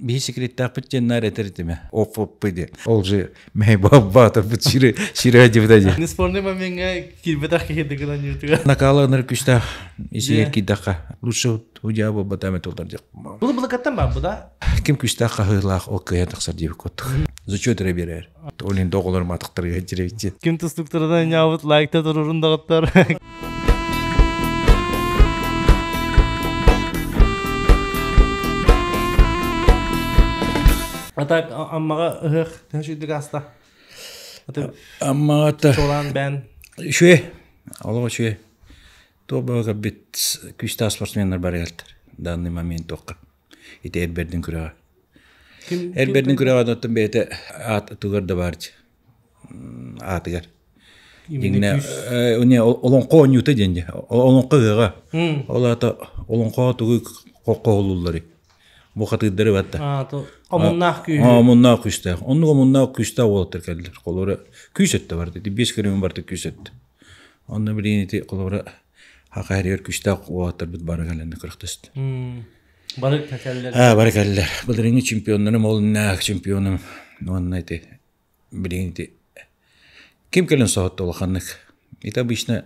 Биһи секреттаахпыт диэн наар этэр этиме. Оп-оп диэн. Ол же мэһэй баатарбыт сире сире дибитэ дии. Не спорный моментҥа киирбэтэх киһи дыгын анньыытыгар. Накала ыныр күстээх исигэр киирдэххэ лучше удьаа буолбата эмэ тулдар диэх. Бұл былыкаттан бар бу да? Ким күстээх хаһыылаах ол кыайан тахсар диэбит куттук. Зачет эрэ биэрэр. Ол иһин доҕолорум атахтарыгар дьирэбит. Ким тустуктарынан ньаабыт лайкта турурун даҕыттар. А так Аммаҕа ыһыах төһө сүүрдүк ааста? Аммаҕа Чуолаан бээн. Үчүгэй. Олох үчүгэй. Туох баҕа бит күүстээх спортсменнар бар элтер. Данный момент туохха. Ити Эрбердин күрэҕэ. Эрбердин күрэҕэ оттон бэйэтэ аат тугар да баар аатыгар. Дьиҥнэ уне олоҥхо оонньуута диэн дьэ. Олоҥхо ыһыаҕа. Ол аата олоҥхоҕо тугу хоһулуулларый? Бу хатыырдары батта. Омуннаах күүһү. Омуннаах күүстээх. Оннук омуннаах күүстээх уолаттар кэллилэр. Холобура күүс өттө барда. Ити биэс көрүҥүн барыта күүс өттө. Онно билигин ити холобура хаха эригэр күүстээх уолаттарбыт бары кэлэннэ күрэхтэстэ. Бары кэллэр. Аа, бары кэллэр. Былырыыҥҥы чемпионнарым ол иннээх чемпионум уонна ити билигин ити ким кэлэн соһутта улаханнык. Это обычно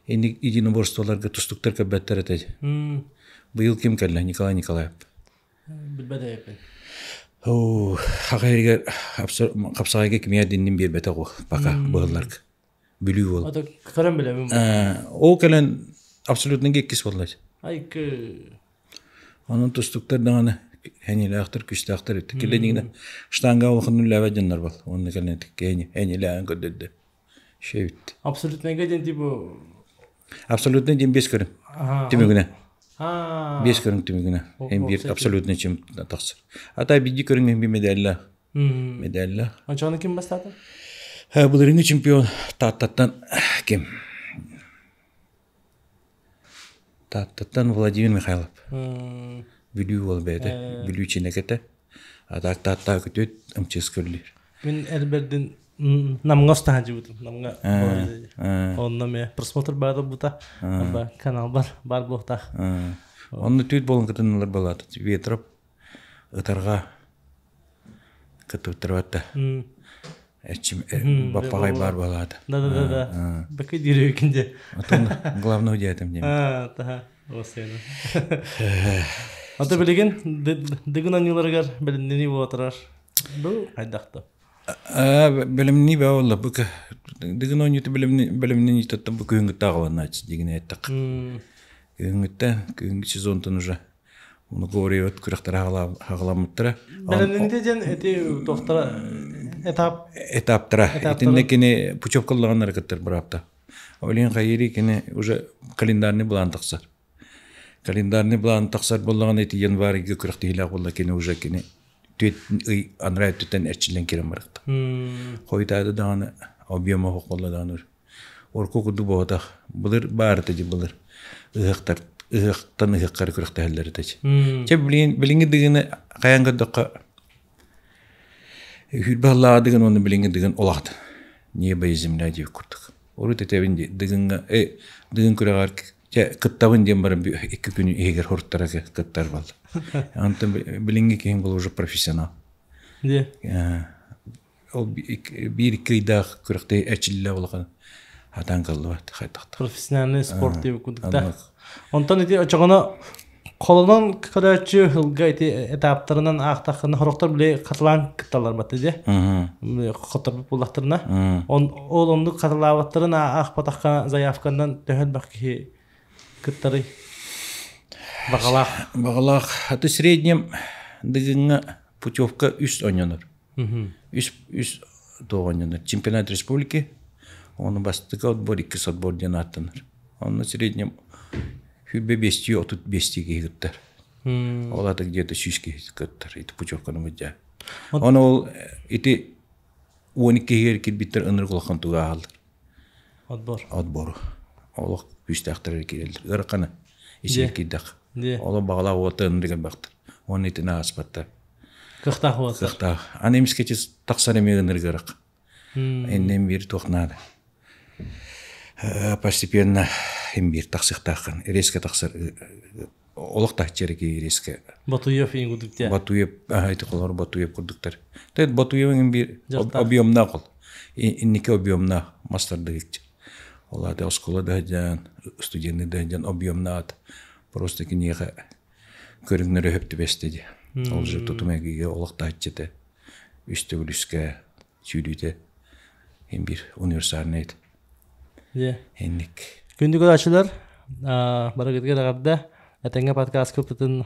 единоборстволарга тустуктар көрбөттөр этэ. Быйыл ким кэллэ? Николай Николаев. Билбэт эбиппин. Оо, хаха эригэр хапсаҕайга кимиэ диннин биэрбэтэх ол пока быһылларга. Бүлүү буол. Ото көрөн билэбин. Ол кэлэн абсолютно иккис буолла. Айкы. Онон тустуктар даҕаны энилээхтэр, күстээхтэр үттэ. Килэнигинэ штанга улахан үллээбэт дьоннор бол. Онно кэлэн энилээҕин көрдөрдө. Шебит. Абсолютныйга диэн типа Абсолютный диэн биэс көрүҥ. Түмүгүнэ. Биэс көрүҥ түмүгүнэ. Эм биир абсолютный чем тахсар. А та биди көрүҥ би медаллаах. Медаллаах. Ончону ким бастаата? Былырыҥҥы чемпион Тааттаттан ким? Тааттаттан Владимир Михайлов. Бүлүү уол бэйэтэ. Бүлүү чинэкэтэ. А так Таатта күтүөт МЧС көрүлүүр. Мин эрбэрдин Намҥа устаһа дьыбытым. Намҥа онно ме просмотр баар бута канал бар бар буохтаах. Онно түүт болон кытыннылар балаата. Ветров ытарга кытыттырбатта. Эчим баппаҕай баар балаата. Да да да да. Бэкэ диир де. Отон главное диэтим дем. А, таха. Осена. Ата билигин дыгын аньыларыгар билиннини буотарар. Бу хайдахта. Бэлэмнии баа буолла бу дыгын оонньуута бэлэмнии тоттон бу күһүҥҥүттэ аҕаланааччы дигин эттэк. Күһүҥҥүттэ күһүҥҥү сезонтан уже Многоборье күрэхтэрэ хаҕаламмыттара. Бэлэмнэнитэ диэн эти туохтара этап этаптара. Итиннэ кини путевкаллаҕаннары кыттар быраапта. Олин хайыри кини уже календарный план тахсар. Календарный план тахсар буоллаҕына ити январьга күрэхтэһиилээх буолла кини уже кини түөт ый анараа өттүттэн эрчиллэн киирэн барыахта. Хойутаады даҕаны объема оһох даҕаны Орку курдук буолбатах. Былыр баар этэ дии былыр. Ыһыахтар ыһыахтан ыһыаххары күрэхтэһэллэр этэ. Чэ билигин билиҥҥи дыгыны хайаан көрдөххө үһүрбэ аллааҕа дыгын уонна билиҥҥи дыгын улахан. Небо и земля диэбит курдук. Урут этэбин дии дыгыҥҥа э дыгын күрэҕэр чэ кыттабын диэн баран икки күн иһигэр хоруттара кыттар буолла. Онтон билиҥҥи киһиҥ был уже профессионал. Дии. Ол биир-икки ыйдаах күрэхтэһии эрчиллэ улахан хатаан кыллыбат хайдахта. Профессиональный спорт диэбит курдук да. Онтон ити очоҕоно холонон көрөөччү сылга ити этаптарынан аахтаххына сорохтор били хатылаан кытталлар батты дьэ. Хотторбут буоллахтарына. Он ол оннук хатылаабаттарын аахпатахха заявканан төһө элбэх киһи кыттарый? Баҕалаах. Баҕалаах. А то среднем дыгыҥҥа путевка үс оонньонор. Үс үс туох оонньонор чемпионат республики, ону бастакы отбор, иккис отбор диэн ааттанар. Онно среднем сүүрбэ биэстии, отут биэстии киһи кыттар. Ол аата где-то сүүс киһи кыттар ити путевканы мыдьаа. Ону ол ити уон иккиһигэр киирбиттэр ынырык улахан тугу ааһаллар. Отбор. Отбору. Олох күүстээхтэр киирэллэр. Ыарахана исигэр киирдэх. Олох баҕалаах уота ынырык элбэхтэр. Уонна итини ааспаттар. Кыахтаах уоттар. Кыахтаах. Аны эмискэчи тахсар эмиэ ынырыгырах. Иннин биир туох наада. Постепенно им биир тахсыахтааххын. Резко тахсар. Олох таһчы эрэ Батуев иин курдук дии. Батуев, ити холор Батуев курдуктар. Тэт Батуевын бир объемнаах ол. Инники объемнаах мастардыгыччы. Ол аты оскола да дьан, студенты да дьан объемнаат. Просто киниэхэ көрүҥнөрө хөп түбэстэ ди. Ол же тутум эгиге олох таһчыта. Үс төгүлүскэ сүүрүүтэ им бир универсальный Инник. Күндү көрөөччүлэр, барыгытыгар эҕэрдэ. Этэҥҥэ подкаст кыптытын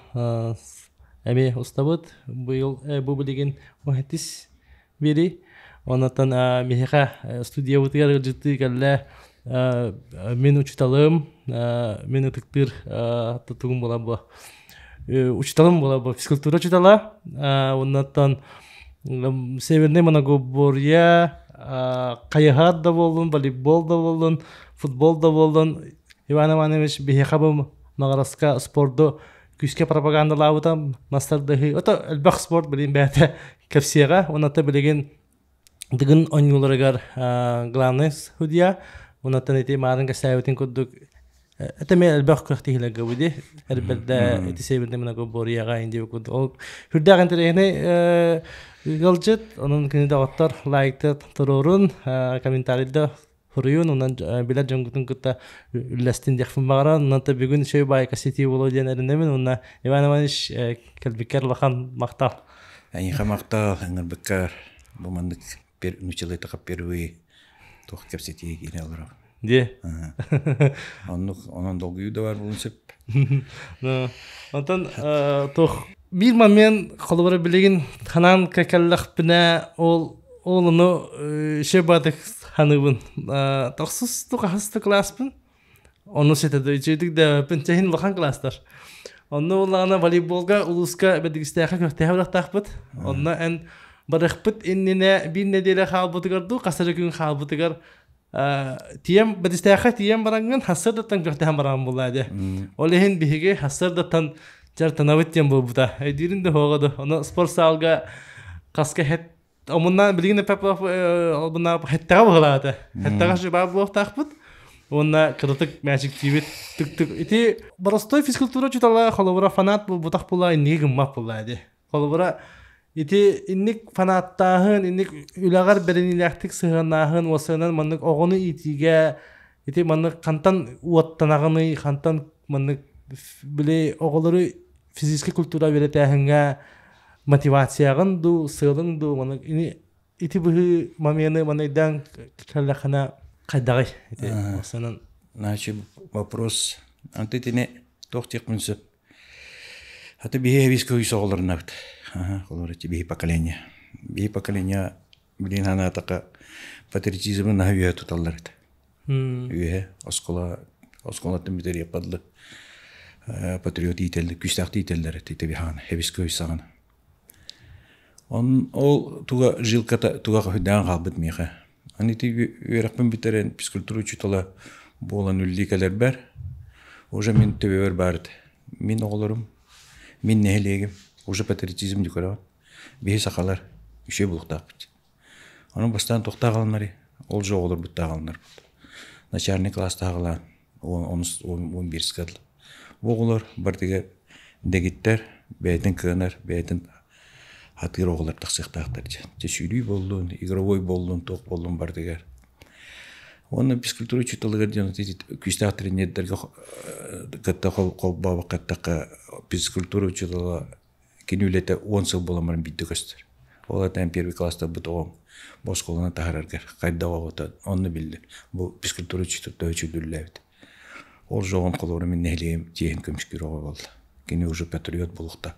эмиэ устабыт. Быйыл бу билигин уһэтис бири. Оннуттан миһиэхэ студиябытыгар ыалдьыттыы кэллэ мин учуталым, мин ытыктыыр тутугум була бу. Учуталым була бу физкультура учутала. Оннуттан Северный многоборье, хайыһар да буоллун, волейбол да буоллун, футбол да буоллун, Иван Иванович биһиэхэ бу Маҕараска спорду күүскэ пропагандалаабыта мастардыһыы. Ото элбэх спорт билин бэйэтэ кэпсиэҕэ. Онон билигин Дыгын оонньууларыгар главный судья, онон ити маарын кэсээбитин курдук это мен элбэх күрэхтэһиилэргэ буди эрбэрдэ ити северный многоборьеҕа инди курдук ол хүрдээх интэриэһинэй ыалдьыт онон күнү доҕоттор лайкта туруорун комментарийда суруйун онон билэр дьоҥгутун кытта үллэстин диэхпин баҕаран онон бүгүн үчүгэй баайка ситии буолуо диэн эрэнэбин уонна Иван Иванович кэлбиккэр улахан махтал. Эйиэхэ махтал ыҥырбыккар бу маннык нучалыйтаха впервые туох кэпсэтии киирэ олорор. Дии. Оннук онон долгуйуу да бар буолун сөп. Онтон туох биир момент холобура билигин ханаан кэллэхпинэ ол ол ону еще баатык ханыыбын тохсус тухаһыс класспын ону ситэ үчүгдүк дэбэппин чэһин улахан класстар онно улаана волейболга улууска бэдигистээхэ күрэхтэһэ барахтаахпыт онно эн барыхпыт иннинэ биир нэдиэлэ хаалбытыгар дуу хас эрэ күн хаалбытыгар тиэм бэдистээхэ тиийэн бараҥҥын хассырдаттан күрэхтэһэн бараҕын буоллаа дии ол иһин биһиги хассырдаттан дьартанабыт диэн буолбута өйдүүрүн да суоҕа да ону спортсаалга хаска хэт омуннаан билигин олбунаа хэттэҕэ быһылаата хэттэҕэ шибаа буолуохтаахпыт уонна кыратык мээчиктиибит түк-түк ити боростой физкультура учуутала холобура фанат буолбутах буолаа инники гыммат буоллаа дии холобура ити инник фанаттааһын инник үлэҕэр бэриниилээхтик сыһыаннааһын уосанан маннык оҕону иитиигэ ити маннык хантан уоттанаҕыный хантан маннык били оҕолору физическэй культура үөрэтээһиҥҥэ мотивацияҕын дуу сыалыҥ дуу маннык ити быһыы момены манайдаан кэллэххинэ хайдаҕый ити уосанан Значит, вопрос. Анты итини туох диэхпин сөп. Аты биһи эбис көйүс оҕолорунабыт. Холор ити биһи поколение. Биһи поколение билин ханаатака патриотизмы наһаа үөһэ туталлар этэ. Үөһэ оскуола оскуолаттан бүтэриэп бадлы патриот иитэллэр, күүстээх иитэллэр этэ ити биһаана, эбис көйүс саҕана. Он ол туга жилката туга хөйдөөн хаалбыт миэхэ. Аны ити үөрэхпин бүтэрэн физкультура учуутала буолан үллии кэлэрбэр уже мин төбөбөр баар этэ. Мин оҕолорум, мин нэһилиэгим уже патриотизм дьукараҕын. Биһи сахалар үчүгэй булуктаахпыт. Онон бастаан туохтаах аҕалынарый? Ол же оҕолорбуттаах аҕалынарбыт. Начальный класстаах аҕалаан он биирскэ дылы. Бу оҕолор барытыгар дэгиттэр, бэйэтин кыанар, бэйэтин хатыыр оҕолор тахсыахтаахтар дьэ. Дьэ сүүрүү буоллун, игровой буоллун, туох буоллун барытыгар. Уонна физкультура учууталыгар диэн күүстээх тренердэргэ кытта холбообокко эттэххэ физкультура учуутала кини үлэтэ 10 сыл буолан баран биирдэ көстөр. Ол этэн первый класстарбыт оҕом бу оскуоланы таһаараргар хайдах оҕото онно биллэр. Бу физкультура учуутала үчүгдүллээбит. Ол же оҕом холобура мин нэһилиэгим чиэһин көмүскүүр оҕо буолла. Кини уже патриот буолуохта.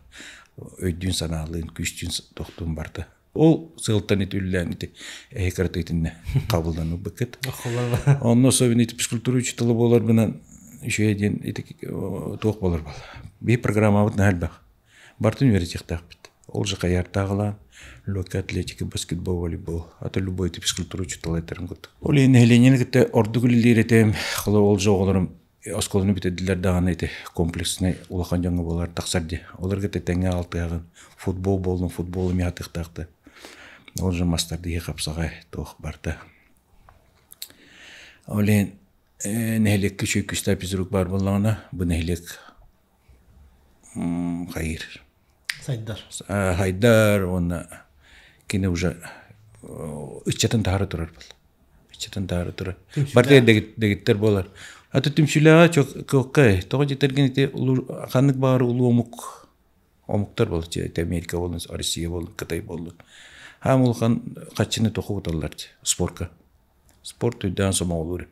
Өйдүүн-санаалыын, күүстүүн тохтуун барда. Ол сыалтан ити үллээн ити эһи кырата итиннэ қабылданылбыккыт. Онно особенно ити физкультура учуутала буоларбынан үчүгэй диэн ити туох буолар буолла. Биир программабыт наһаа элбэх. Бартын үөрэтиэхтээхпит. Ол же хайаартааҕылаан легкая атлетика, баскетбол, волейбол, ата любой ити физкультура учуутала этэрин курдук. Ол иһин нэһилиэнньэни кытта ордук үлэлиир этим. Холобур ол же оҕолорум оскуоланы бүтэрдилэр даҕаны ити комплекснай улахан дьоҥҥо буолар тахсар дии. Олорго тэҥҥэ алтыһаҕын. Футбол буоллун, футбол эмиэ атыахтаахта. Ол же мастардыһыы хапсаҕай туох барда. Ол иһин нэһилиэккэ үчүгэй күүстээх физрук баар буоллаҕына, бу нэһилиэк хайыр. Сайдар. Хайдар уонна кини уже ыччатын таһара турар буолла. Ыччатын таһара турар. Барыта дэгиттэр буолар. Аты түмсүүлээҕэ кыахха тоҕо дьиттэргин ити ханнык баҕар улуу омук омуктар буолар ити Америка буоллун, Россия буоллун, Кытай буоллун. Хаам улахан хаччыны тоҕо уталлар спорка. Спорт өйдөөн сомоҕолуур.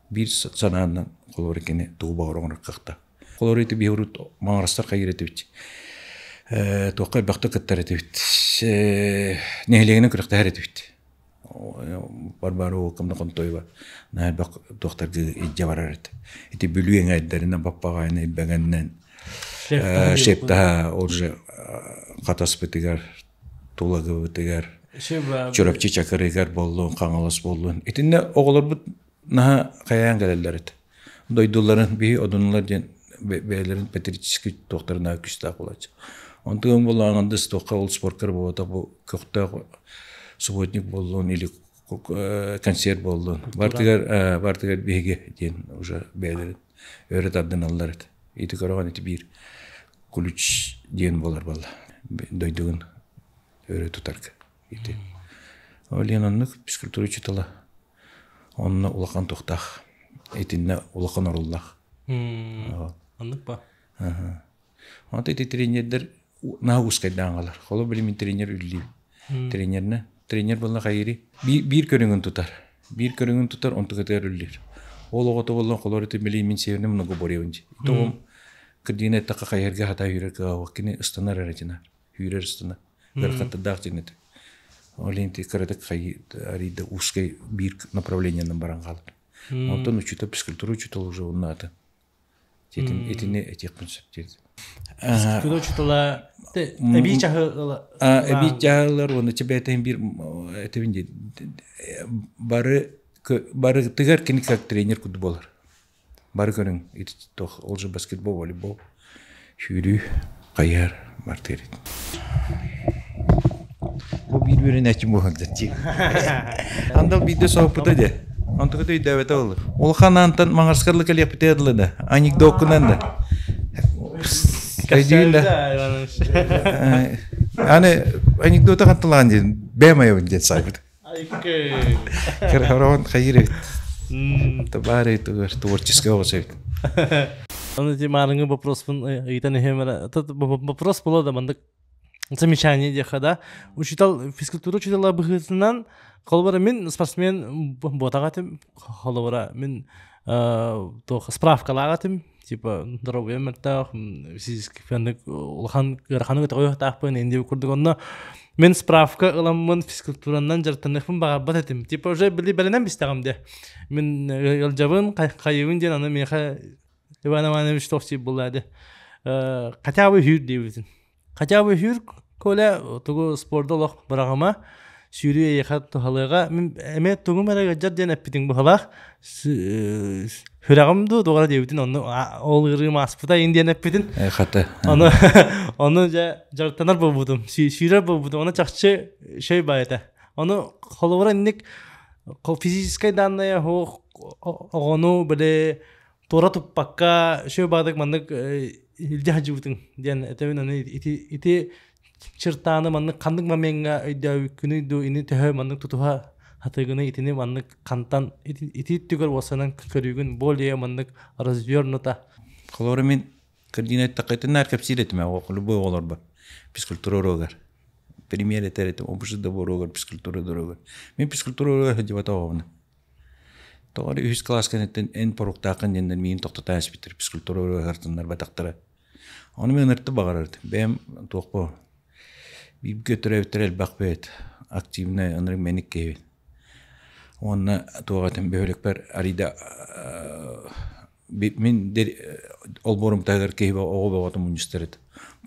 Биир санаанан холобур кини тугу баҕар оҥорор кыахтаах. Холобур ити биһи урут маҥырастар хайыыр этибит. Туохха элбэхтик кыттар этибит. Нэһилиэгинэн күрэхтэһэр этибит. Варвара Волковна Контоева наһаа элбэх туохтарга илдьэ барар этэ. Ити Бүлүү эҥээрдэринэн Баппаҕайынан Илбэҥэннэн Шептаһа ол же Хатаспытыгар Тулагыбытыгар Чурапчы Чакырыгар буоллун, Хаҥалас буоллун. Итиннэ оҕолорбут наһаа хайаан кэлэллэр этэ. Дойдуларын биһи одунулар диэн бэйэлэрин патриотическай туохтарын наһаа күүстээх буолааччы. Онтуган буоллаҕына туохха ол споркар буолбатах бу көхтөөх субботник буоллун или концерт буоллун. Бартыгар бартыгар биһиги диэн уже бэйэлэрин өрө тардыналлар этэ. Ити көрөҕүн ити биир ключ диэн буолар буолла дойдугун өрө тутарга ити ол иһин оннук физкультура учуутала онно улахан туохтаах итиннэ улахан оруоллаах оннук ба Онто ити тренердэр наһаа ускайдаан хаалар. Холобур билим тренер үллүү. Тренерне тренер буолла хайыри биир көрүҥүн тутар. Биир көрүҥүн тутар, онтукатыгар үллүүр. Ол оҕото буолла холор ити билим мин северный много боребын. Тоҕум кырдьыгын эттэххэ хайыһарга хата үүрэр кыаҕа кини ыстанар эрэ дьина. Үүрэр ыстана. Ыарахаттардаах дьин этэ. Ол иһин кыратык арыйда узкай биир направлениенан баран хаалар. Онтон учуутал физкультура учуутал уже онно Итин итини этиэхпин сөп диэт. Физкультура учуутала эбии чаһы эбии чаһылар уонна чэбээтин биир этэбин дии бары барытыгар кини как тренер курдук буолар. Бары көрүҥ ити туох ол же баскетбол, волейбол, сүүрүү, хайыһар бартыыр. Бу биир үөрэнээччим буолан дии. Андал биирдэ соһуппута дии. Онтуката өйдөөбөтө ол. Улахан аантан маҥарскарлы кэлиэхпитэ дылы да. Анекдоккунан да. Өйдүүн да. Аны анекдота ханталаан диэн бэм айабын диэн саайбыт. Кырхарон хайыр эбит. Табаары тугар творческая оҕус эбит. Аны ити маарыҥы вопроспун ыйытан иһиэм эрэ. Вопрос була да мандык замечание диэххэ да. Учутал физкультура учутала быһыытынан холобура мин спортсмен буотаҕа этим. Холобура мин туох справкалаах этим. Типа здоровье мөлтөх, физически улахан ыараханы көтөҕүөхтаахпын инди курдук онно мин справка ыламмын физкультуранан дьарыктаныахпын баҕарбат этим. Типа уже били бэлэнэн бистэҕим де. Мин ыалдьабын, хайыбын диэн аны миэхэ Иван Иванович тохсип булла де. Хотя бы хүр диэбитин. Хотя бы хүр Коля тугу спорду олох быраҕыма сүүрүү эйиэхэ туһалыаҕа мин эмиэ тугум эрэ ыалдьар диэн эппитиҥ быһалаах сүрэҕим дуу туох эрэ диэбитин онно ол ыарыым ааспыта ин диэн эппитин хата ону ону дьэ дьарыктанар буолбутум сүүрэр буолбутум ону чахчы шөй баа этэ ону холобура инник физическай данные оһох оҕону били туора туппакка шөй баадык маннык илдьэ сылдьыбытыҥ диэн этэбин аны ити ити чыртааны маннык ханнык момеҥҥа өйдөөбүккүнүй дуу ини төһө маннык тутуһа хатыгыный итини маннык хантан ити ити түгэр уоссанан көрүүгүн более маннык развернута Холобура мин кырдьыгын эттэххэ итиннээр кэпсиир этим любой оҕолорбор физкультура уруогар пример этэр этим обуши да уруогар физкультура уруогар мин физкультура уруогар сылдьыбатах оҕобун тоҕо эрэ үһүс кылаас кэнниттэн эн поруктааххын диэннэр миигин тохтотон испиттэр физкультура уруогар тыннарбатахтара Ону мин ынырты баҕарар Бэйэм туохпу бииргэ төрөөбүттэр элбэх бэйэт активнай ынырык мэник киһибин. Уонна туох этим бөһүөлэкпэр арыйда мин олбуорум таһыгар киһи оҕо бөҕөтө мунньустар этэ.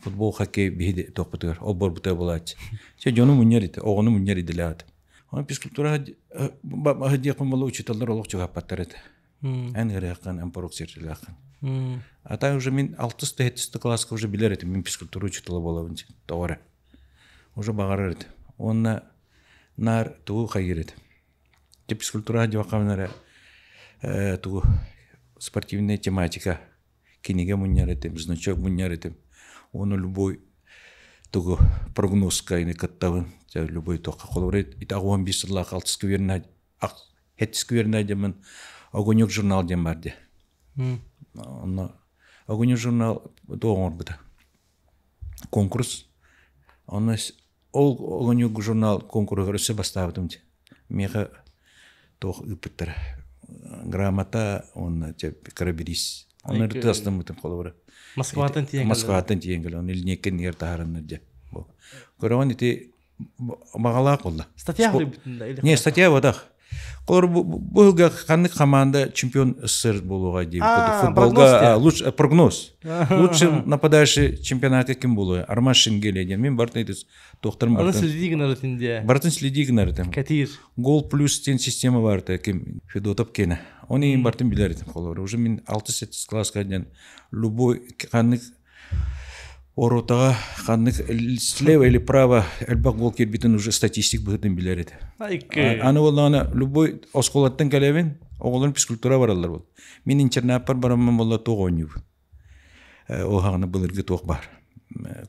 Футбол, хоккей биһи туохпутугар олбуорбутугар буолааччы. Чэ дьону мунньар ити, оҕону мунньар идэлээх этим. Онон физкультура диэхпин буолла учууталлар олох чугаһаппаттар этэ. Эн ыарыһаххын, эн порук сирдэлээххин. А так уже мин алтыс да сэттис да кылааска уже билэр этим, мин физкультура учуутала буолабын тоҕо эрэ. Уже баҕарар этим. Уонна наар тугу хайыыр этим. Те физкультура диэххэ эрэ тугу спортивная тематика. Кинигэ мунньар этим, значок мунньар этим. Оны любой тугу прогнозка ини кыттабын. Любой туохха холобура ити 15 сыллаах алтыска үөрэнэ хеттиска үөрэнэ диэммин Огонек журнал диэн бар дии. Онно Огонек журнал туох оҥорбута. Конкурс. Онно ол Огонек журнал конкурсугар өссө бастаабытым дии. Миэхэ туох ыыппыттара. Грамота уонна кыра бириис. Онно ырытыастаммытым холобура. Москваттан тиийэн Москваттан тиийэн кэлэн, линейка иннигэр таһаарыннар дьэ. Көрөҕүн ити баҕалаах буолла. Статья Не, статья бодах. Колор бу ыһылга ханнык команда чемпион СССР буолуоҕа диэбит футболга лучше прогноз. Лучший нападающий чемпионата ким буолуо? Арман Шенгелия диэн. Мин бартын ити туохтарым бартын. следи гынарытын диэ. Бартын следи гынарытын. Кэтиир. Гол плюс тен система барыта ким Федотов кене. Оны ең бартын билер этим холор. Уже мин 6-7 класска диэн любой ханнык оротаҕа ханнык слева или право элбэх гол киирбитин уже статистик быһыытын билэр этэ. Аны буоллаҕына любой оскуолаттан кэлэбин, оҕолорум физкультура бараллар бол. Мин интернаппар бараммын буолла туох оонньуубун. Ол хаҕына былыргы туох баар.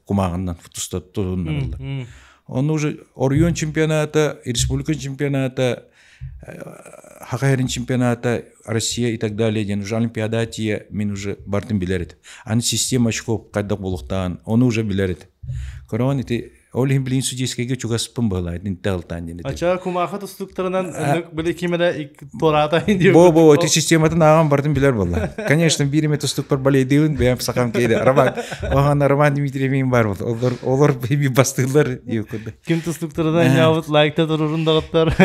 Кумааҕынан туста тутуннараллар. Оны уже оройуон чемпионата, республика чемпионата, Хахайрын чемпионата, Россия и так далее диэн уже Олимпиада тиийэ мин уже бартын билэр этим. Аны система очков хайдах буолуохтааҕын ону уже билэр этим. Көрөҕүн ити ол иһин билигин судейскайга чугаспын быһылаа итинтэ алтаан диэн этим. Ача кумааха тустуктарынан өнүк били ким эрэ туораата диye. Бо бо ити систематын ааҕан бартын билэр буолла. Конечно, биир эмэ тустукпар балейдыыбын бэйэм сахам кейде Роман охан Роман Дмитриевин бар болды. Олор олор би бастыылар диye курдук. Ким тустуктарынан ньаабыт лайкта турурун даҕыттар.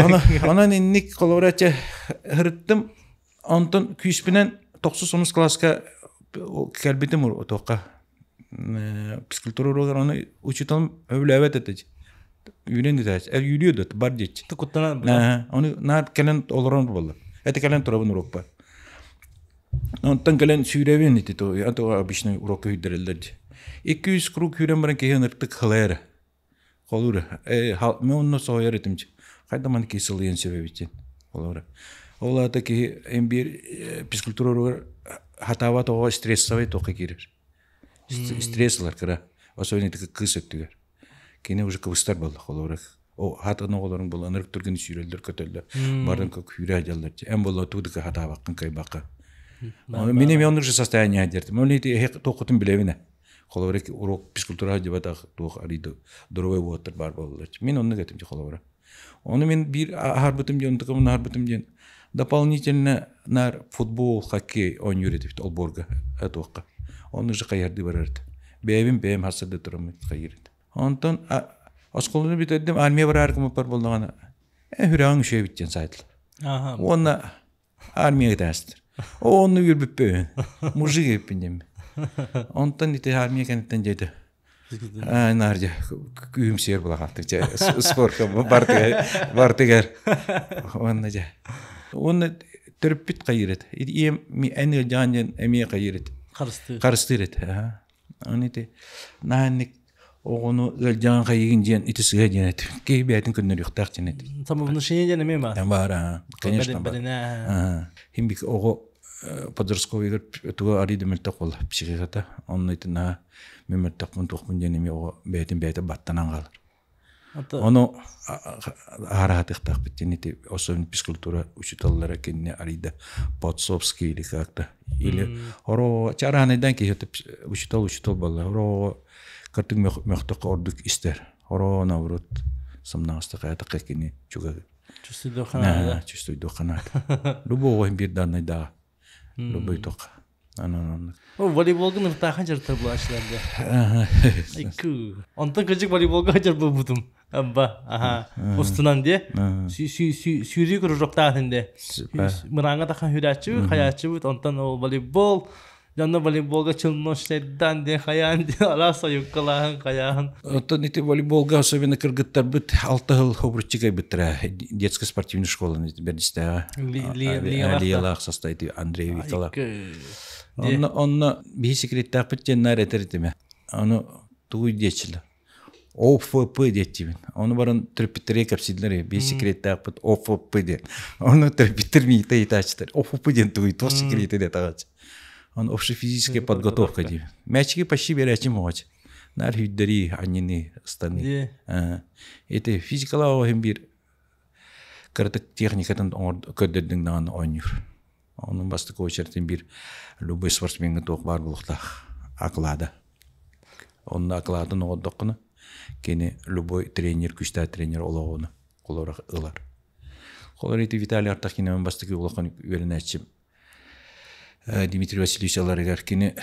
Онон инник холобура хырыттым. Онтон күүспүнэн 9 класска кэлбитим отуохха физкультура уруогар оны учителым өбүлээбэт этэ үүнэн итээч үүрүө да бар диэччи Куттанан оны наар кэлэн олорон буолла это кэлэн турабын урокпар онтон кэлэн сүүрэбин ити то обычный урокка күүрдэрэллэр дии 200 круг күүрэн баран киһи ыныртык халайара Холура, мен онно соһуйар этим хайда маны киһи сылыйан сөбөбүтин холура. Ол аата киһи эн биир физкультура уругар хатаабат оҕо стрессовый туохха киирэр. Стресс ылар кыра. Особенно ити кыыс өттүгэр. Кини уже кыбыстар буолла холура. О хатан оҕолорун буолла ынырык түргэн сүүрэллэр көтөллөр. Барын күүрэ дьаллар. Эн буолла туудыка хатаабаккын кайбакка. Мин эми оннук же состояние дертим. Ол ити тоқутун билебин. Холобура урок физкультура дебатах туох арыйды здоровый уоттар баар буолаллар. Мин оннук этим холобура. Ону мин биир аһарбытым диэн, онтукабын аһарбытым диэн дополнительно нар футбол, хоккей оонньуур этибит олбуорга туохха. Ону же хайардыы барар этим. Бэйэбин бэйэм хассарда тураммыт хайыр этим. Онтон осколону бүтэрдим, армия бараар кымыппар буоллаҕына, хүрээҕиҥ үчүгэй эбит диэн саайтылар. Уонна Армия ытаастыр. Онну үөрбүппүн. Мужик эбиппин диэммин. Онтон ити армия кэнниттэн дьэйдэ. Наар дьэ күүһүм сиэр булахаттык дьэ спортка бартыгар бартыгар уонна дьэ уонна төрөппүт хайыыр этэ ийэм эн ыалдьаҕын диэн эмиэ хайыыр этэ харыстыыр харыстыыр этэ Аны ити наанник оҕону ыалдьаҕын хайыгын диэн ити сыһа диэн этим. Киһи бэйэтин көннөрүөхтээх диэн этим. Самовнушение диэн эмиэ баар. Баар, конечно баар. Хим бик оҕо подростковыйгар туга арыйда мөлтөх буолла психиката. Онно ити наһаа мен мөлтөхпүн туохпун диэн эмиэ оҕо бэйэтин бэйэтэ баттанан хаалар. Ону аараатыахтаахпыт диэн ити особенно физкультура учителлара кинини арыйда Подсовский или как-то или оро чараанайдан киһи учутал учутал буолла оро кыртык мөхтөххө ордук истэр оро наоборот сымнаҕастык аятакка кини чугагы чувствуйдуоханаада чувствуйдуоханаада любого биир данныйдааҕа любой тоққа Анан Волейболга ныртаахан дьарыктар булааччылар Икки. Онтон кырдьык волейболга дьарбылбытым. Абба, аха. Устунан де. Сүүрүү кружоктаах де. Мырааҥа тахан хүрээччибит, хайааччыбыт. Онтон ол волейбол дьонно волейболга челночнайдан де хайаан де араас ойуккалааһын хайааһын. Оттон ити волейболга особенно кыргыттарбыт алта сыл обруччик айбыттара детская спортивная школа бэрдистээҕэ. Лиялаах состоит Андрей Викала. Онно онно биһи секреттаахпыт диэн наар этэр этиме. Ону тугуй диэччилэр. ОФП диэччибин. Ону баран төрөппүттэри кэпсииллэр биһи секреттаахпыт ОФП диэн. Ону төрөппүттэр миитэ ыйытааччылар. ОФП диэн тугуй туох секрети диэ таҕааччы. Он общефизическая подготовка диир. Мячики почти беречим оҕоч. Нар хүддэри анньыны ыстаны. Ити физикалаа оһин бир кыратык техникатын көрдөрдүҥ даҕаны оонньуур. Онун бастакы очередин бир любой спортсменга туох баар буолуохтаах оклада. Онно окладын оҕордоххуна кини любой тренер, күстээх тренер олоҕуну холоро ылар. Холор ити Виталий Артахиновын бастакы улахан үөрэнээччим Дмитрий Васильевич ыларыгар кини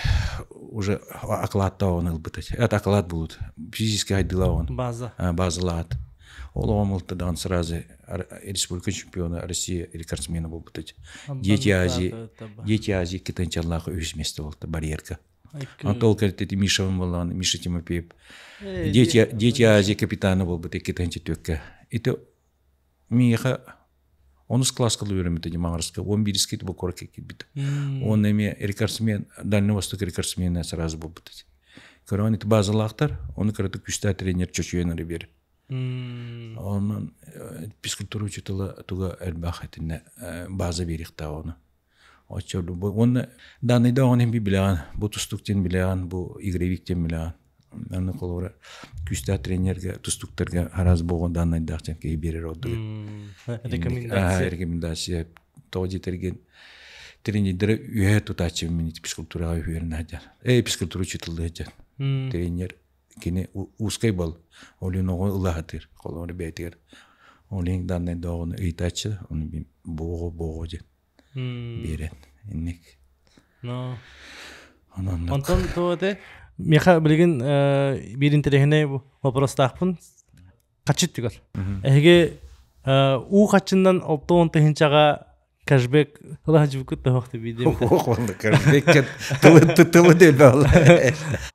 уже окладтаабын ылбыт. Это оклад булут. Физически хайдылаабын. База. Базалаат. Ол оҕом ылтыдаҕын сразу республика чемпиона Россия рекордсмена буолбут. Дети Азии, Дети Азии кытынчаллаах үһүс место болта барьерка. Антол кэлтити Мишавын боллаҕын Миша Тимофеев Дети, Дети Азии капитана буолбут 2 түөккэ. Ити миэхэ онус класска үөрэммитэ Димаҕарска, 11-ски бу куоракка киирбит. Он эмиэ рекордсмен, Дальний Восток рекордсмена сразу буолбут. Көрөҕүн ити базалаахтар, ону кыратык күстээх тренер чочуйан эрэ биэр. Онон физкультура учителя туга элбэх итиннэ база биэриэхтээх ону. Оччо уонна данныйда оҕон би билэҕин, бу тустук диэн билэҕин, бу игровик диэн билэҕин. Аны холобура күүстээх тренергэ, тустуктарга араас буолуон данныйдаах диэн киһи биэрэр ордук. Рекомендация. Рекомендация. Тоҕо диэтэргин тренердэрэ үөһэ тутааччы мин физкультураҕа үһүөрүн сылдьар. Физкультура учителлыы сылдьар. Тренер кини узкай бол. Олин оҕо ылаһатыр. Холобура бэйэтигэр олин данныйда оҕону ыйытааччы, оны буоҕу буоҕу диэн биэрэн инник. Но. Онон Онтон туоте миэхэ билигин биир интэриэһинэй вопростаахпын хаччыт түгэр. Эһиги уу хаччынан 60 тыһыынчаҕа кэшбэк ылаһдьыбыккыт тоһох биидем. Тылы делбе.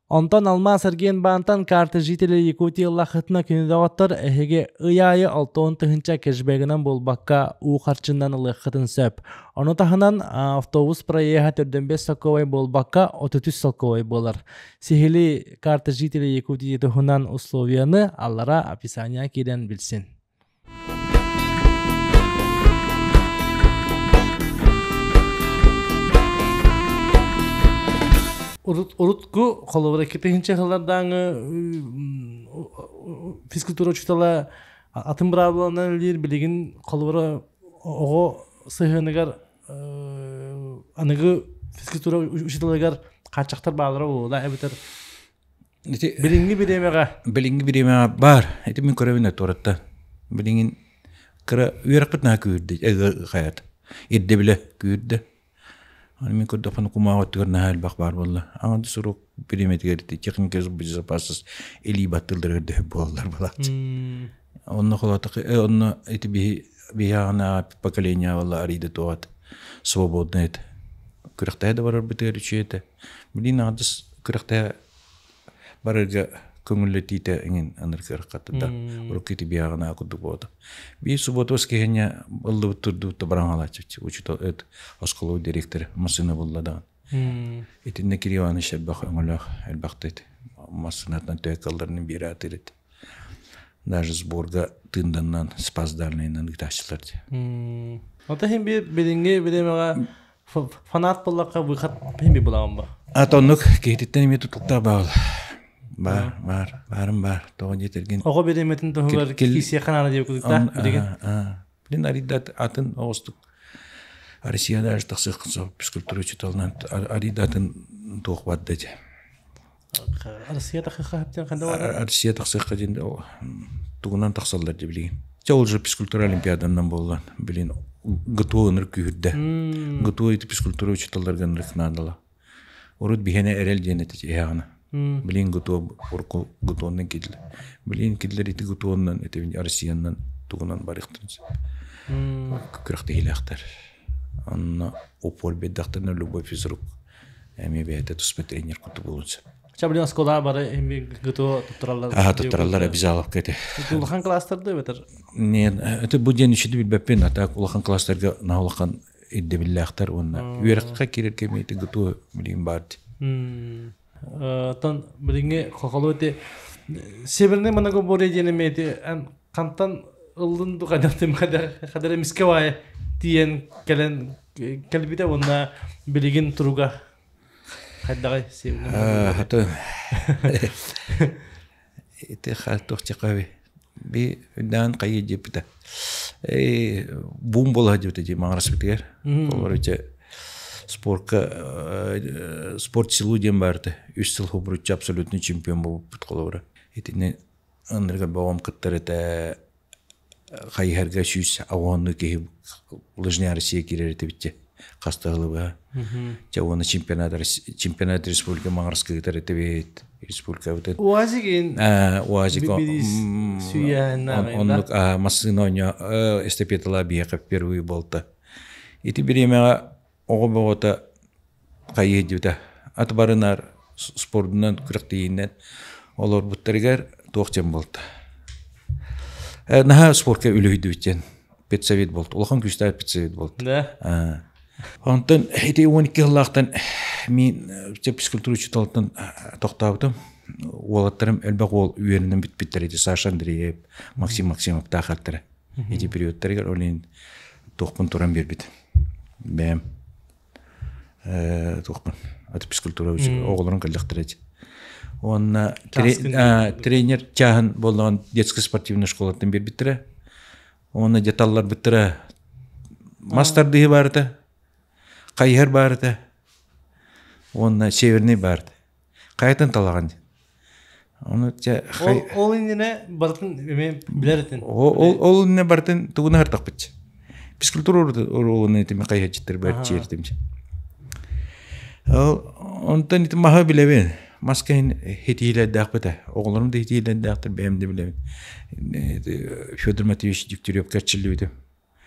Онтон Алмаас эргиэн баантан карта жителей Якутии ыллахытына күнүдөҕөттөр эһиги ый аайы 60 тыһыынча кэшбэгинэн буолбакка уу харчынан ылыаххытын сөп. Ону таһынан автобус проеһа 45 солкуобай буолбакка 33 солкуобай буолар. Сиһили карта жителей Якутии туһунан условияны аллара описание киирэн билсин. Урут урутку холобура 2000 сыллардааҥы физкультура учуутала атын быраабыланан үлэлиир, билигин холобура оҕо сыһыаныгар аныгы физкультура учууталыгар хааччахтар баалара буолла эбэтэр Ити билиҥҥи бириэмэҕэ билиҥҥи бириэмэҕэ баар. Ити мин көрөбүн туораттан. Билиҥин кыра үөрэхпит наһаа күүрдэ, хаят. Ирдэбилэ күүрдэ. Аны мин көрдөхпүнэ кумааҕы өттүгэр наһаа элбэх баар буолла. Аҥарды сурук бириэмэтигэр ити техника безопасность илии баттыылларыгар дөһүп буолаллар балааччы. Онно холотох онно ити биһи биһиэҕэ поколение буолла арыйда туоҕат свободный это. Күрэхтэһэ да барарбытыгар үчүгэй этэ. Билин аҥардас күрэхтэһэ барарга көҥүллэтиитэ иҥин аныргы да урукку ити биһиэҕэ курдук буолта. Биир суббота воскресенье ыллыбыт турдубут да баран хаалааччы учуутал эт оскуола директор массыына булла даҕаны. Итиннэ Кирилл Иванович элбэх өҥөлөөх элбэхтэ массыынатынан төһө биэрэ атыыр. Даже сборга тыынданнан Спас Дальныйынан ыытааччылар дии. Ота хин би билиҥҥи бириэмэҕэ фанат буоллахха выход хин би буламын ба. А тоннук киһититтэн эмиэ тутулуктаах баал. Бар, бар, барым бар. Тоҕо диэтэргин. Оҕо бириэмэтин туһугар киисиэххэ наада диэбит курдук билигин. Билин арыйда атын оҕустук Россия даже тахсыаххын сөп физкультура учууталынан арыйда атын туох барда дии. Россия тахсыахха диэн ханда бар. Россия тахсыахха диэн тугунан тахсаллар дии билигин. Чэ ол же физкультура олимпиаданан буоллан билин ГТО ыныр күүһүрдэ. ГТО ити физкультура учууталларга ынырык наадала. Урут биһиэнэ эрэл диэн этэ иһэҕинэ. Билин ГТО урукку ГТОнан киирдилэр. Билин киирдилэр ити ГТОнан ити Россиянан тугунан барыахтарын сөп. Күрэхтэһиилээхтэр. Онно упор биэрдэхтэринэ любой физрук эмиэ бэйэтэ туспа тренер курдук буолуон сөп. Ча билин оскуола бары эми ГТО туттараллар. Аха туттараллар обязаловка эти. Улахан класстарда бетер. Не, это бу диэн үчүдү билбэппин, а так улахан класстарга наһаа улахан ирдэбиллээхтэр уонна үөрэххэ киирэр кэми ити ГТО билигин баар дии. Тон билиҥҥи хохолу ити Северный многоборье диэн эми ити хантан ыллын ду хадартым хадара миске баайы тиийэн кэлэн кэлбитэ уонна билигин туруга. Хайдаҕай северный Хата ити туох би даан хайы диэппитэ. Бум буола диэбитэ дии маҥараспытыгар. Олоруча спортка спорт силу диэн баарта. Үс сыл хобуруччу абсолютный чемпион буолбуппут холобура. Итини ынырга бөҕөм кыттар этэ хайыһарга 180 киһи лыжня Россия киирэр этибитчэ хаста ылыбыһа. Чэ уонна чемпионат чемпионат республика Маҥараска ыытар этибит республикабытын. УАЗик УАЗик оннук массыына оонньоо эстафеталаа биһиэхэ впервые буолта. Ити бириэмэҕэ оҕо бөҕөтө хайыы диэбитэ ат барынар спордунан күрэхтэһиинэн олорбуттарыгар туох диэн буолта. Наһаа спортка үлүһүйдүбүт диэн педсовет буолта. Улахан күүстээх педсовет буолта. Да. Онтон ити 12 сыллаахтан мин физкультура учууталыттан тохтообутум. Уолаттарым элбэх уол үөрэнэн бүтпүттэр ити Саша Андреев, Максим Максимов таахаттара. Ити периодтарыгар ол иһин туохпун туран биэрбит. Бэйэм туохпун аты физкультура оҕолорун кэллэхтэрэ ити. Уонна тренер чааһын буоллаҕын детская спортивная школаттан биэрбиттэрэ. Уонна дьэ талларбыттара мас тардыһыы баарыта, хайыһар баарыта уонна северный баарыта. Хайатын талаҕын? Ону дьэ Ол иннинэ барытын эмиэ билэр этин. Ол иннинэ барытын тугун аһартахпыт. Физкультура уруогун этими хайыһаччыттар баар чиэртим. Ол онтон ити маһы билэбин. Мас кэһин хитиилэрдээхпит ээ. Оҕолорум да хитиилэрдээхтэр, бэйэм да билэбин. Федор Матвеевич Дегтяревка эрчиллибитим.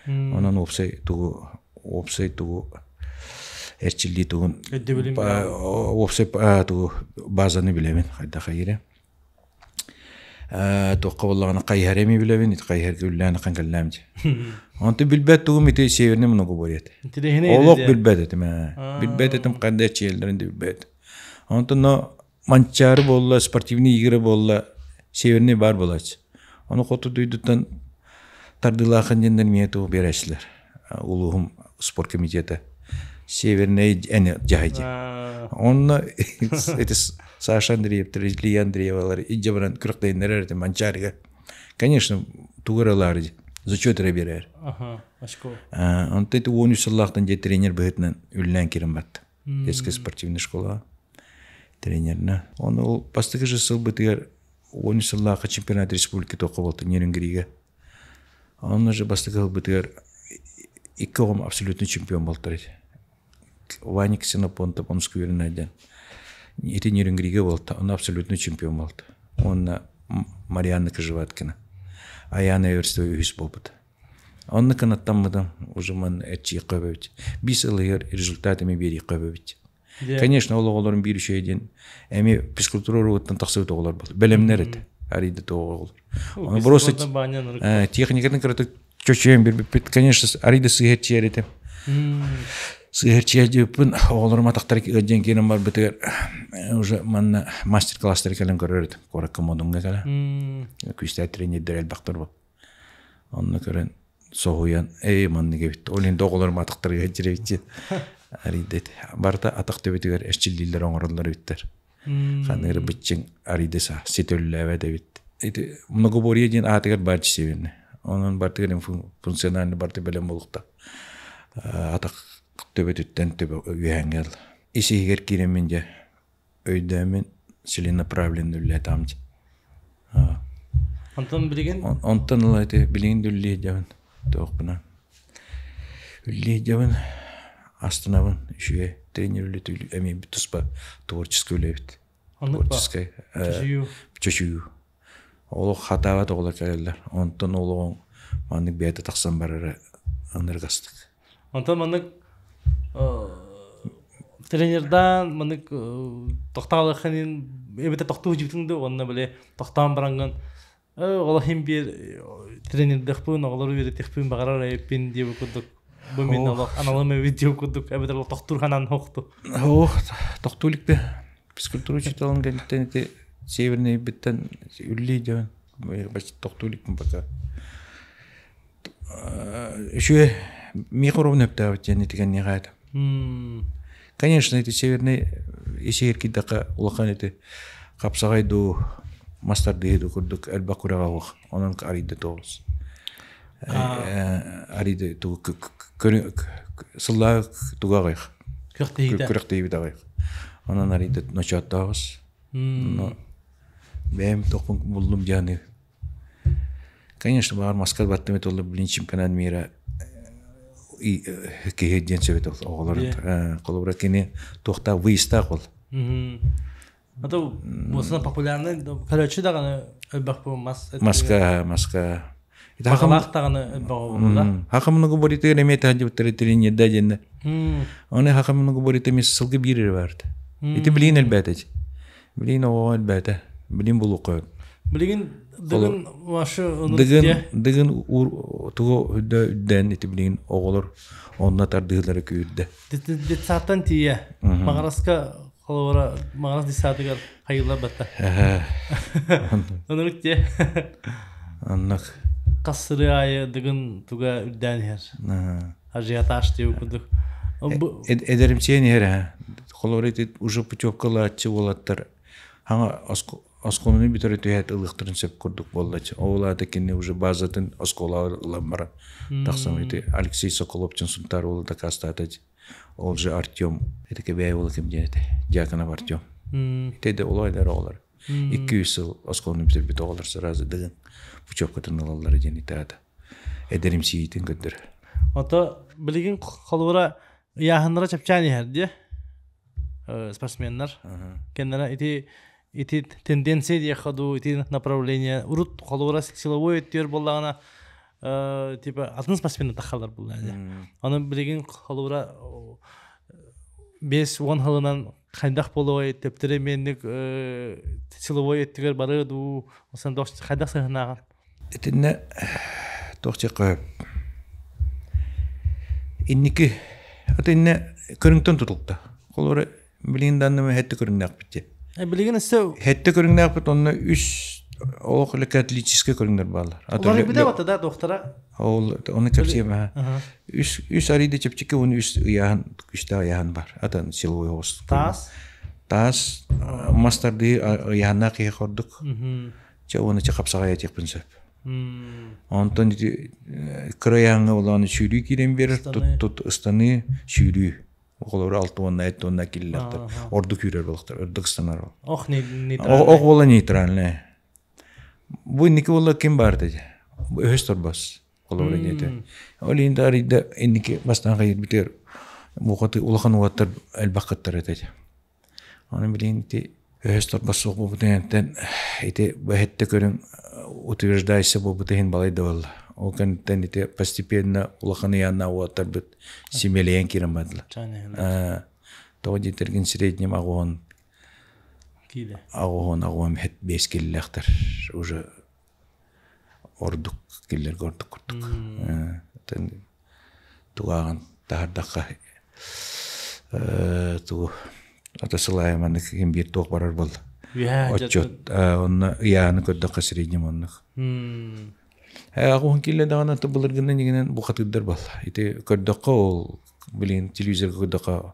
Онон уопсай тугу уопсай тугу эрчиллии тугун уопсай тугу базаны билэбин хайдах хайыра. Туохха буоллаҕына хайыһар эми билэбин, ити хайыһарга үллээн ахан кэллэм дии. Онтон билбэт тугум ити северный многоборье этэ. Олох билбэт этим ээ. Билбэт этим ханна эрчийэллэрин да билбэт. Онтон но Манчаары буолла, спортивные игры буолла, северный бар буолааччы. Ону хоту дойдуттан тардыылаахын диэннэр миэ тугу биэрээччилэр. Улууһум спорт комитета. Северный эни дьаһайдьа. Онно эти Саша Андреевтар, Илья Андреевалар илдьэ баран күрэхтэһиннэрэр этим Манчаарыга. Конечно, тугу эрэ ылаары зачет эрэ биэрэр. Ага, очко. Онто ити 13 сыллаахтан дьэ тренер быһыытынан үлэлээн киирэн барда. Детская спортивная школа тренерна. Он ол бастакы же сылбытыгар 13 сыллаахха чемпионат республики тоққа болта Нерюнгриге. Онно же бастакы сылбытыгар икки оҕом абсолютный чемпион болтар ити. Ваня Ксенопонтов Омск үөрэнэрден. Ити Нерюнгриге болта, он абсолютный чемпион болта. Онна Марианна Кожеваткина. Аяна Эверстова үһүс болбут. Онно кынаттаммытым, уже ман эрчийиэххэ өбөбүт. Биир ылыгар результат эми биэриэххэ өбөбүт. Конечно, ол оҕолорум биир үчүгэй диэн эми физкультура уруогуттан тахсыбыт оҕолор буолар. Бэлэмнэр этэ. Арыйда тоҕо оҕолор. Оны просто техникатын кыратык чочуйан биэрбиппит. Конечно, арыйда сыыһа эрчийэр этим. Сыыһа эрчийэр диэбиппин оҕолорум атахтара ыалдьан киирэн барбытыгар уже манна мастер-класстары кэлэн көрөр этим. Куоракка модунга кэлэн. Күүстээх тренердэр элбэхтэр буолла. Онно көрөн соһуйан, эй маннык эбит. Ол иһин да оҕолорум атахтарыгар дьирэбит арыйда этэ. Барыта атах төбөтүгэр эрчиллиилэр оҥороллор эбиттэр. Ханыыр быччыҥ арыйда са ситэ үллээбэт эбит. Ити многоборье диэн аатыгар баар дьиэбинэ. Онон бартыгар функциональный барты бэлэм буолуохта. Атах төбөтүттэн төбө үөһээҥҥэ ыл. Ис иһигэр киирэммин дьэ өйдөөмүн целенаправленно үллээтаҕым дии. Онтон билигин? Онтон ыла ити билигин да үллиэйдэбин туохпунан. Үллиэйдэбин астынабын үчүгэй тренер үлэтэ эмиэ туспа творческай үлэ эбит. Творческай чочуйуу. Олох хатаабат оҕолор кэлэллэр. Онтон олоҕуҥ маннык бэйэтэ тахсан барара ынырыгастык. Онтон маннык тренердаан маннык тохтоолоххун эбэтэ тохтуу дьибитиҥ дуу уонна били тохтоон бараҥҥын ол иһин биир тренердэхпин оҕолору үөрэтиэхпин баҕарар эбиппин диэбит курдук бу мин олох аналым эбит диэбит курдук эбэтэр ол тохтуур ханан хохту Ох, тохтуу иликпи. Физкультура учууталын кэнниттэн ити Северныйбыттан үллүү дьон тохтуу иликпин пока. Үчүгэй миэхэ уровень өптөөбүт диэн итигэнниэхэ этэ. Конечно, ити Северный Исиһир киирдэххэ улахан ити хапсаҕай дуу, мас тардыһыы дуу курдук элбэх күрэҕэ суох. Онон арыйда тоҕус. Арыйда тугу сыллаах туга аҕыйах. Күрэхтэһиитэ. Күрэхтэһиибит аҕыйах. Онон арыйда ночооттооҕус. Но бэйэм тохпун буллум дьааны. Конечно, баар маска баттым этоллар блин чемпионат мира киһи диэн сөбөт оҕолор. Холобура кини туохтаах выездтаах ол. А то мосына популярный, короче даҕаны элбэх бу мас. Маска, маска. Баҕалаах даҕаны элбэх буолла. Хакамныгы боритыгар эмиэ таһдьыбыттары тренерда диэннэ. Оны хакамныгы борита эмиэ сылгы биир эрэ баарда. Ити билигин элбээтэ. Билигин оҕо элбээтэ. Билигин булуохха. Билигин дыгын вашы Дыгын дыгын тугу үрдээн ити билигин оҕолор онно тардыылары күүрдэ. Детсадтан тиийэ. Маҕараска холобура Маҕарас детсадыгар хайыллар батта. Оннук дии. Оннук. Хас сырыы аайы дыгын туга үрдээн иһэр. Ажиотаж диэбит курдук. Эдэримсийэн иһэр ээ. Холобура ити уже путевкалааччы уолаттар хаҥа оскуоланы бүтэрэ түһээт ылыахтарын сөп курдук буоллаччы. Ол аата кини уже базатын оскуолаҕа ылан баран тахсан ити Алексей Соколовчин Сунтаар уола дакаастаата. Ол же Артем, это кэбээйи уола ким диэн этэ? Дьяконов Артем. Ити да олой да оҕолор. 200 сыл оскуоланы бүтэрбит оҕолор сразу дыгын путевкатын ылаллара диэн ити аата. Эдэримсийиитин көрдөрөр. Ото билигин холобура ыйааһыннара чэпчээн иһэр дии спортсменнар. Кэннэрэ ити ити тенденция диэххэ дуу, ити направление урут холобура силовой өттүгэр буоллаҕына типа атын спортсменнар тахалар буолла дии. Аны билигин холобура 5-10 сылынан хайдах буолуой төптөрө эмиэнник силовой өттүгэр барыа дуу, хайдах сыһынааҕын? Итиннэ туох диэххэ инники итиннэ көрүҥтэн тутулта. Холобура билигин данный хэттэ көрүҥнээхпит дии. Билигин өссө Хэттэ көрүҥнээхпит онно үс олох эле атлетическай көрүҥнэр бааллар. Уларыйбыта бата да доктора. Ол оны кэпсиэм Үс үс арыйда чэпчэки уонна үс ыйааһын күстээх ыйааһын бар. Атын силовой оҕус. Таас. Таас мас тардыы ыйааһыннаах киһи ордук. Чэ уонна чэ хапсаҕай этиэхпин сөп. Онтон ити кыра ыйааһыҥҥа улааны сүүрүү киирэн биэрэр, тут тут ыстаныы сүүрүү. Оҕолору алта уонна эт уонна киллэртэр. Ордук күүрэр буолуохтар, ордук ыстанар ол. Ох Ох буола нейтральная. Бу инники буолла ким баар дии? Өһөс торбос. Холобура диэтэ. Ол иһин да арыйда инники бастаан хайырбытыгар буохаты улахан уоттар элбэх кыттар этэ. Аны билигин ити өһөс торбос суох буолбутун ити бэһэттэ көрүҥ утверждайся буолбут иһин балай да буолла. Ол кэнниттэн ити постепенно улахан ыйааннаах уолаттарбыт симэлийэн киирэн бардылар. Тоҕо диэтэргин среднем аҕуһун аҕуһун аҕуһун биэс киллэхтэр уже ордук киллэргэ ордук курдук. Тугааҕын таһардахха тугу ата сылаайа маннык ким биир туох барар буолла. Отчет онно ыйааны көрдөххө среднем оннук. Аҕуһун киллэ даҕаны былыргынан игинэн бухатыырдар буолла. Ити көрдөххө ол билигин телевизорга көрдөххө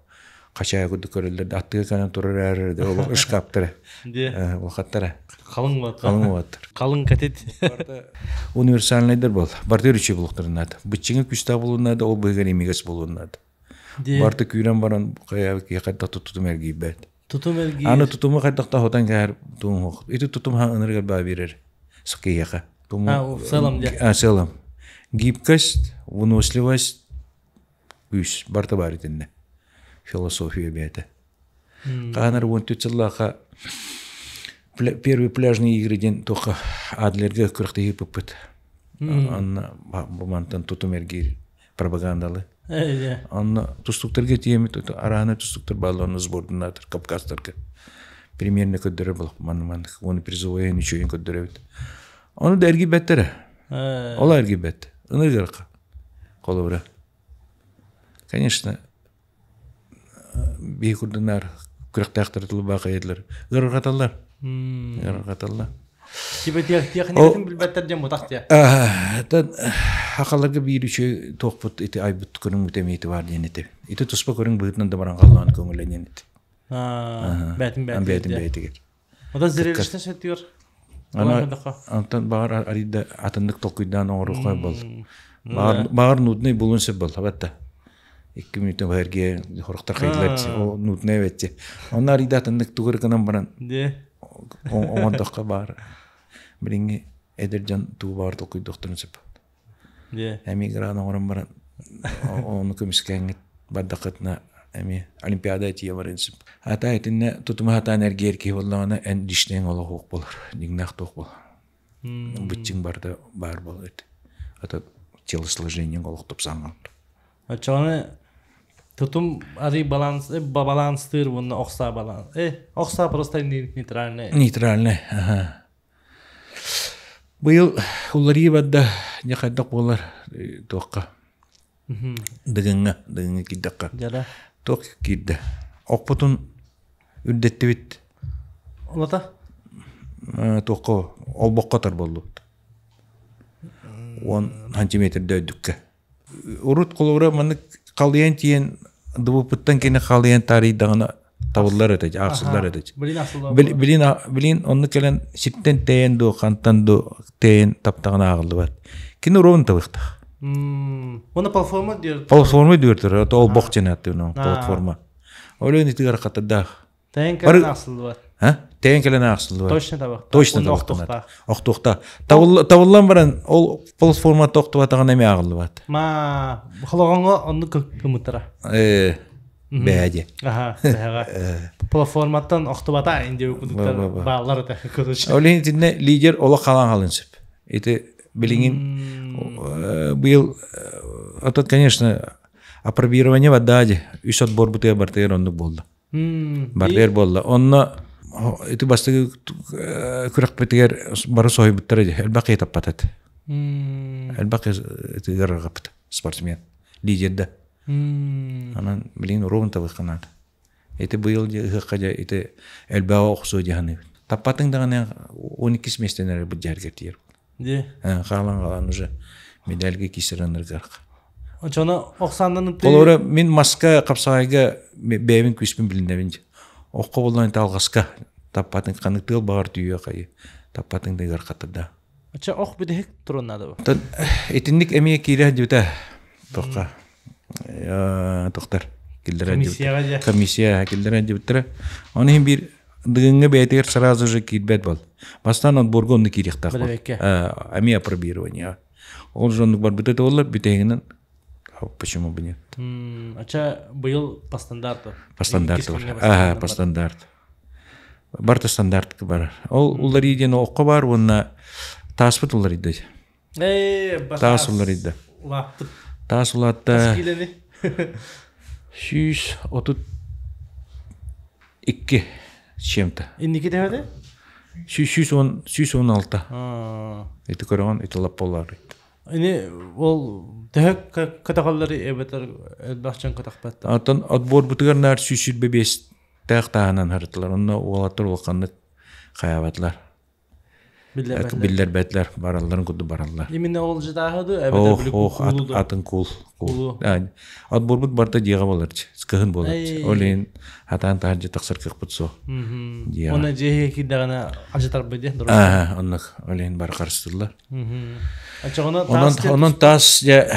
хачаайа курдук көрөллөр да аттыга кэлэн турар эрэ олох ыскааптара улахаттара халыҥ уоттар халыҥ уоттар халыҥ кэтит универсальнайдар буол барыта үчүгэй буолуохтарын наада быччыҥа күүстээх буолуон наада ол быһыгар имигэс буолуон наада барыта күүрэн баран хайа киһи хайдах тутум эргийбэт тутум эргийэр аны тутуму хайдах да хотон кэһэр тутум суох ити тутум ынырыгар баа биэрэр киһиэхэ сыалам сыалам гибкость выносливость күүс барыта баар итиннэ философия бэйэтэ хаһан эрэ уон түөрт сыллаахха первый пляжные игры диэн туохха Адлерга күрэхтэһии ыыппыппыт онно бу мантан тутум эргиир пропагандалы онно тустуктарга тиийэммит араана тустуктар бааллар онно сбордунаатар кавказтарга примерно көрдөрөр буолуох маннык маннык уонна призовой үчүгэйин көрдөрөбүт ону да эргийбэттэрэ ол эргийбэт ынырыгырка Холобура, конечно, биһи курдунаар күрэхтээхтэр тылбаах хайдылар. Ыарырҕаталлар. Ыарырҕаталлар. Типа техникатын билбэттэр диэн бутах диэ. Тан хахаларга биир үчүгэй туохпут ити айбыт көрүҥмүт эмиэ ити баар диэн этэ. Ити туспа көрүҥ быһыытынан да баран халлаан көҥүлэниэн этэ. Бээтин бээтин бээтигэр. Ота зрелищный сөтүгэр. Онтон баҕар арыйда атыннык толкуйдаан оҥоруохха бол. Баҕар нудный булун сөп бол, хабатта. 2 мүнүүтэ баһарге хорохтор хайдылар о нудный эбэтти. Онно арыйда атыннык тугур гынан баран оҥордоххо баар. Билиҥҥи эдэр дьон тугу баҕар толкуйдуохтарын сөп. Эмиэ гран оҥорон баран ону көмүскээҥҥит бардаххытына эмиэ олимпиада этиэ баран сөп. Ата итиннэ тутума сатаан эргийэр киһи буоллаҕына эн личнэйиҥ олох уох буолар, дьиҥнээх туох буолар. Быччыҥ барыта баар буолар ити. Ата телосложениеҥ олох тупсаҥҥын. Оччоҕуна тутум арый баланс баланстыыр уонна охсаа баланс. Охсаа просто нейтральный. Нейтральный, ага. Быйыл уларыйыы барда, дьэ хайдах буолар туохха Дыгыҥҥа, Дыгыҥҥа киирдэххэ туох киирдэ? Охпутун үрдэттибит. Олата? Туохха олбоххо торболлубут. 10 сантиметрда үрдүккэ. Урут холобура маннык халыйан тиийэн дубуппуттан кини халыйан таарыйдаҕына табыллар этэ, аахсыллар этэ. Билин билин онну кэлэн сиртэн тэйэн дуу, хантан дуу тэйэн таптаҕына ааҕыллыбат. Кини уруун табыхтах. Оны платформа диир. Платформа диир, то олбох диэн платформа. Олен итигэр хатырдаах. Тэйэн кэлэн аахсыллыбат. А? Тэйэн кэлэн аахсыллыбат. Точно табах. Точно табах. Охтуохта. Табыллан баран ол платформа тохтубатаҕына эмиэ ааҕыллыбат. Ма холоҕоҥҥо оннук кымыттара. Э бэһэ Аха, бэһэҕэ. Платформаттан охтубата инди кудуктар бааллар этэ короче. Ол иһин итиннэ лидер олох халаан халын сөп. Ити билигин быйыл ото конечно опробирование бадади үс отбор бутуя бартыгар оннук буолла. Барыар буолла. Онно ити бастакы күрэхпитигэр бары соһуйбуттара дии. Элбэх киһи таппат этэ. Элбэх киһи ыарырҕаппыт спортсмен. Лидер да. Анан билигин уруогун табыахха наада. Ити быйыл дьэ ыһыахха дьэ ити элбэҕи охсуо дии саныыбын. Таппатыҥ даҕаны 12 миэстэнэн эрэ быдьаарга тиийэр. Дии. Хаалан-хаалан уже медальга киирсэр Очоно охсааннан Холобура мин маска хапсаҕайга бэйэбин күүспүн билинэбин. Окко боллон алҕаска таппатын ханнык тыал баҕар түйүө хайы таппатын да ыархатырда. Оча ох бүтэһик турун наада. Итинник эмиэ киирэ дьүтэ тохха тохтар киллэрэ комиссия киллэрэ дьүттэрэ. Оны иһин биир Дыгыҥҥа бэйэтигэр сразу же киирбэт бол. Бастаан отборга онно киириэхтээх бол. Эмиэ опробирование. Ол же оннук барбыта буоллар бүтэһигинэн почему бы нет. Ача быйыл по стандарту. По стандарту. Ага, по стандарту. Барта стандартка бар. Ол уларыы диэн окко бар уонна тааспыт уларыйда. Таас уларыйда. Улааппыт. Таас улаатта. 132 с чем-то. Инники төһөтө? 116. Ити көрөҕүн ити лаппалар. Ини ол төһө көтөҕөллөр эбэтэр элбэх дьон көтөхпөт. Оттон отборбутугар наар 125 тээх таһынан харытылар. Онно уолаттар улаханнык хайаабатылар. Биллэрбэтлэр, баралларын курдук бараллар. Именно ол жытааһы ду эбэтэр били куулу ду? Атын куул. Куул. Отборбут барыта дьиэҕэ буолар, кыһын буолар. Ол иһин хатаан таһырдьа тахсар кыахпыт суох. Уонна дьиэһэ киирдэҕинэ алдьатарбыт диэн Аа, оннук. Ол иһин бары харыстыыллар. Онон таас дьэ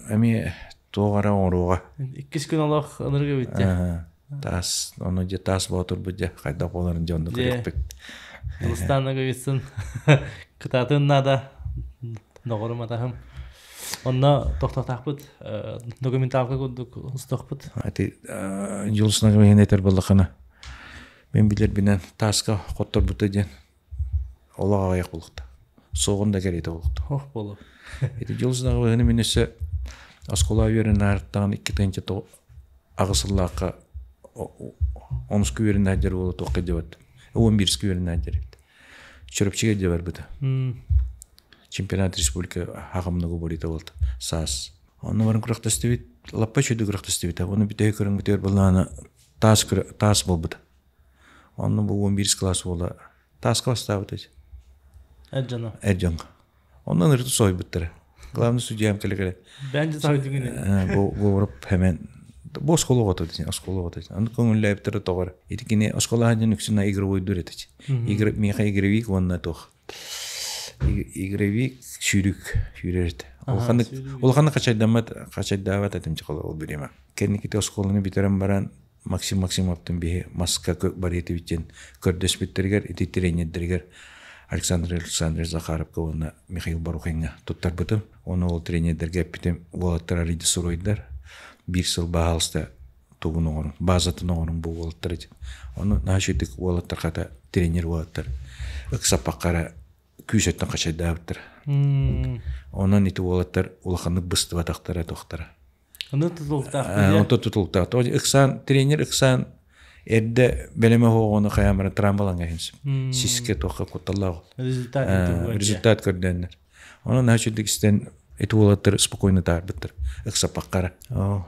эмиэ туох эрэ оҥоруоҕа. Иккис күн олох ынырык эбит дьэ. Таас, ону дьэ таас боотурбут дьэ хайдах буоларын дьэ онно көрүөхпүт. Дулустаан Ноговицын кытаатын наада доҕорум атаһым. Онно тохтотаахпыт документалка курдук устуохпут. Ити Дьулус Ноговицын этэр буоллахына мен билэрбинэн тааска хотторбута диэн олох аҕыйах буолуохта. Суоҕун да кэриэтэ буолуохта. Ох буолуо. Ити Дьулус Ноговицыны мин өссө оскуола үөрэнэ икки аҕыс сыллаахха онуска үөрэнээддэр уола туохха дьабат 11-ке үөрэнээддэр эбит Чурапчыга дьэ барбыта чемпионат республика хаҕамныгы борита буолта саас онно баран күрэхтэстибит лаппа үчүгэй күрэхтэстибит оны бүтэһик көрүҥмүтүгэр былаана таас таас буолбута онно бу 11 класс уола тааска бастаабыта эр дьоно эр дьоҥҥо Онон ырыты сойбуттара. Главный судьям кэлэ-кэлэ. Бэнди сойдугун. Говоров хэмэн. Бу оскуола оҕото дии, оскуола оҕото дии. Аны көҥүллээбиттэрэ тоҕо эрэ. Ити кини оскуола дьон үксүн игровойдуур этэ. Игр миэхэ игровик уонна туох игровик сүүрүк сүүрэр этэ. Улаханнык улаханнык хачайдаммат хачайдаабат этим чахала ол бириэмэ. Кэнникити оскуоланы бүтэрэн баран Максим Максимовтын биһи маска барыытыбыт диэн көрдөспүттэригэр ити тренердэригэр Александр Александрович Захаровка уонна Михаил Барухиҥҥа туттарбытым. Ону ол тренердэргэ эппитим, уолаттар арыйды суруйдар, биир сыл баһаалыста тугун оҥорун, базатын оҥорун бу уолаттар этин. Ону наһаа үчүгдүк уолаттар хата тренер уолаттар ыксаппакка эрэ күүс өттүн хачайдаабыттар. Онон ити уолаттар улаханнык быстыбатахтара тохтара. Ону тутулуктаах. Онто тутулуктаах. Ыксаан тренер ыксаан эрдэ бэлэмэ оҕону хайаан трамваланга хинсим. Сиске туохха кутталлаах. Результат результат көрдөннөр. Онон наһаа үчүгдүк истэн ити уолаттар спокойно таарбыттар. Ыксаппаккара.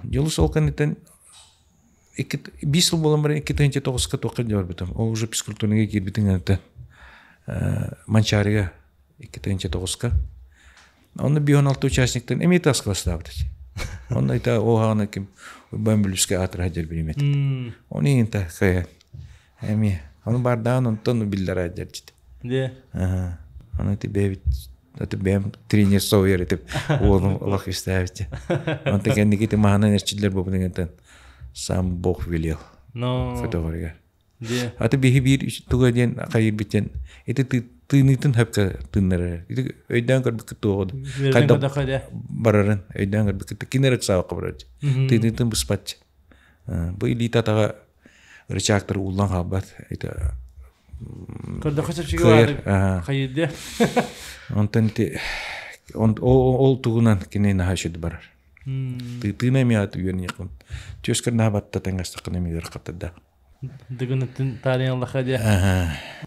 Дьулус ол кэнниттэн биир сыл буолан баран 2009-ка туохха барбытым. Ол уже физкультурныйга киирбитин гынаттан Манчаарыга 2009-ка. Онно 56 участниктан эмиэ тас класстаабыт. Онно ита оһаҕына ким Уйбаан Бүлүскэ аатыраһа дьэр билимет. Оны иһин та кая эмиэ. Ону бардаан онтон биллэр дьэрдит. Де. Аны ти бэбит аты бэм тренер соуйар этип уолум олох истээбит. Онтон кэнники маһанан эрчиллэр буолбутун сам Бог велел. Но. Фотография. Аты биһи биир туга диэн хайырбыттен ити тыыныытын хөпкө тыыннарар. Ити өйдөөн көрбүккүт туоҕу. Хайда барарын өйдөөн көрбүккүт кинер ыксаабакка барар. Тыыныытын быспатчы. Бу илиитэ атаҕа рычагтар ууллан хаалбат. Ити Көрдөххө чэпчэки хайыды. Онтон ити ол тугунан кини наһаа үчүгэй барар. Тыына эмиэ аты үөрэниэхпин. Түөскэр наһаа батта тэҥҥэстэххинэ эмиэ ыарахаттардаах. Дыгынытын таарыйаллаха диэ.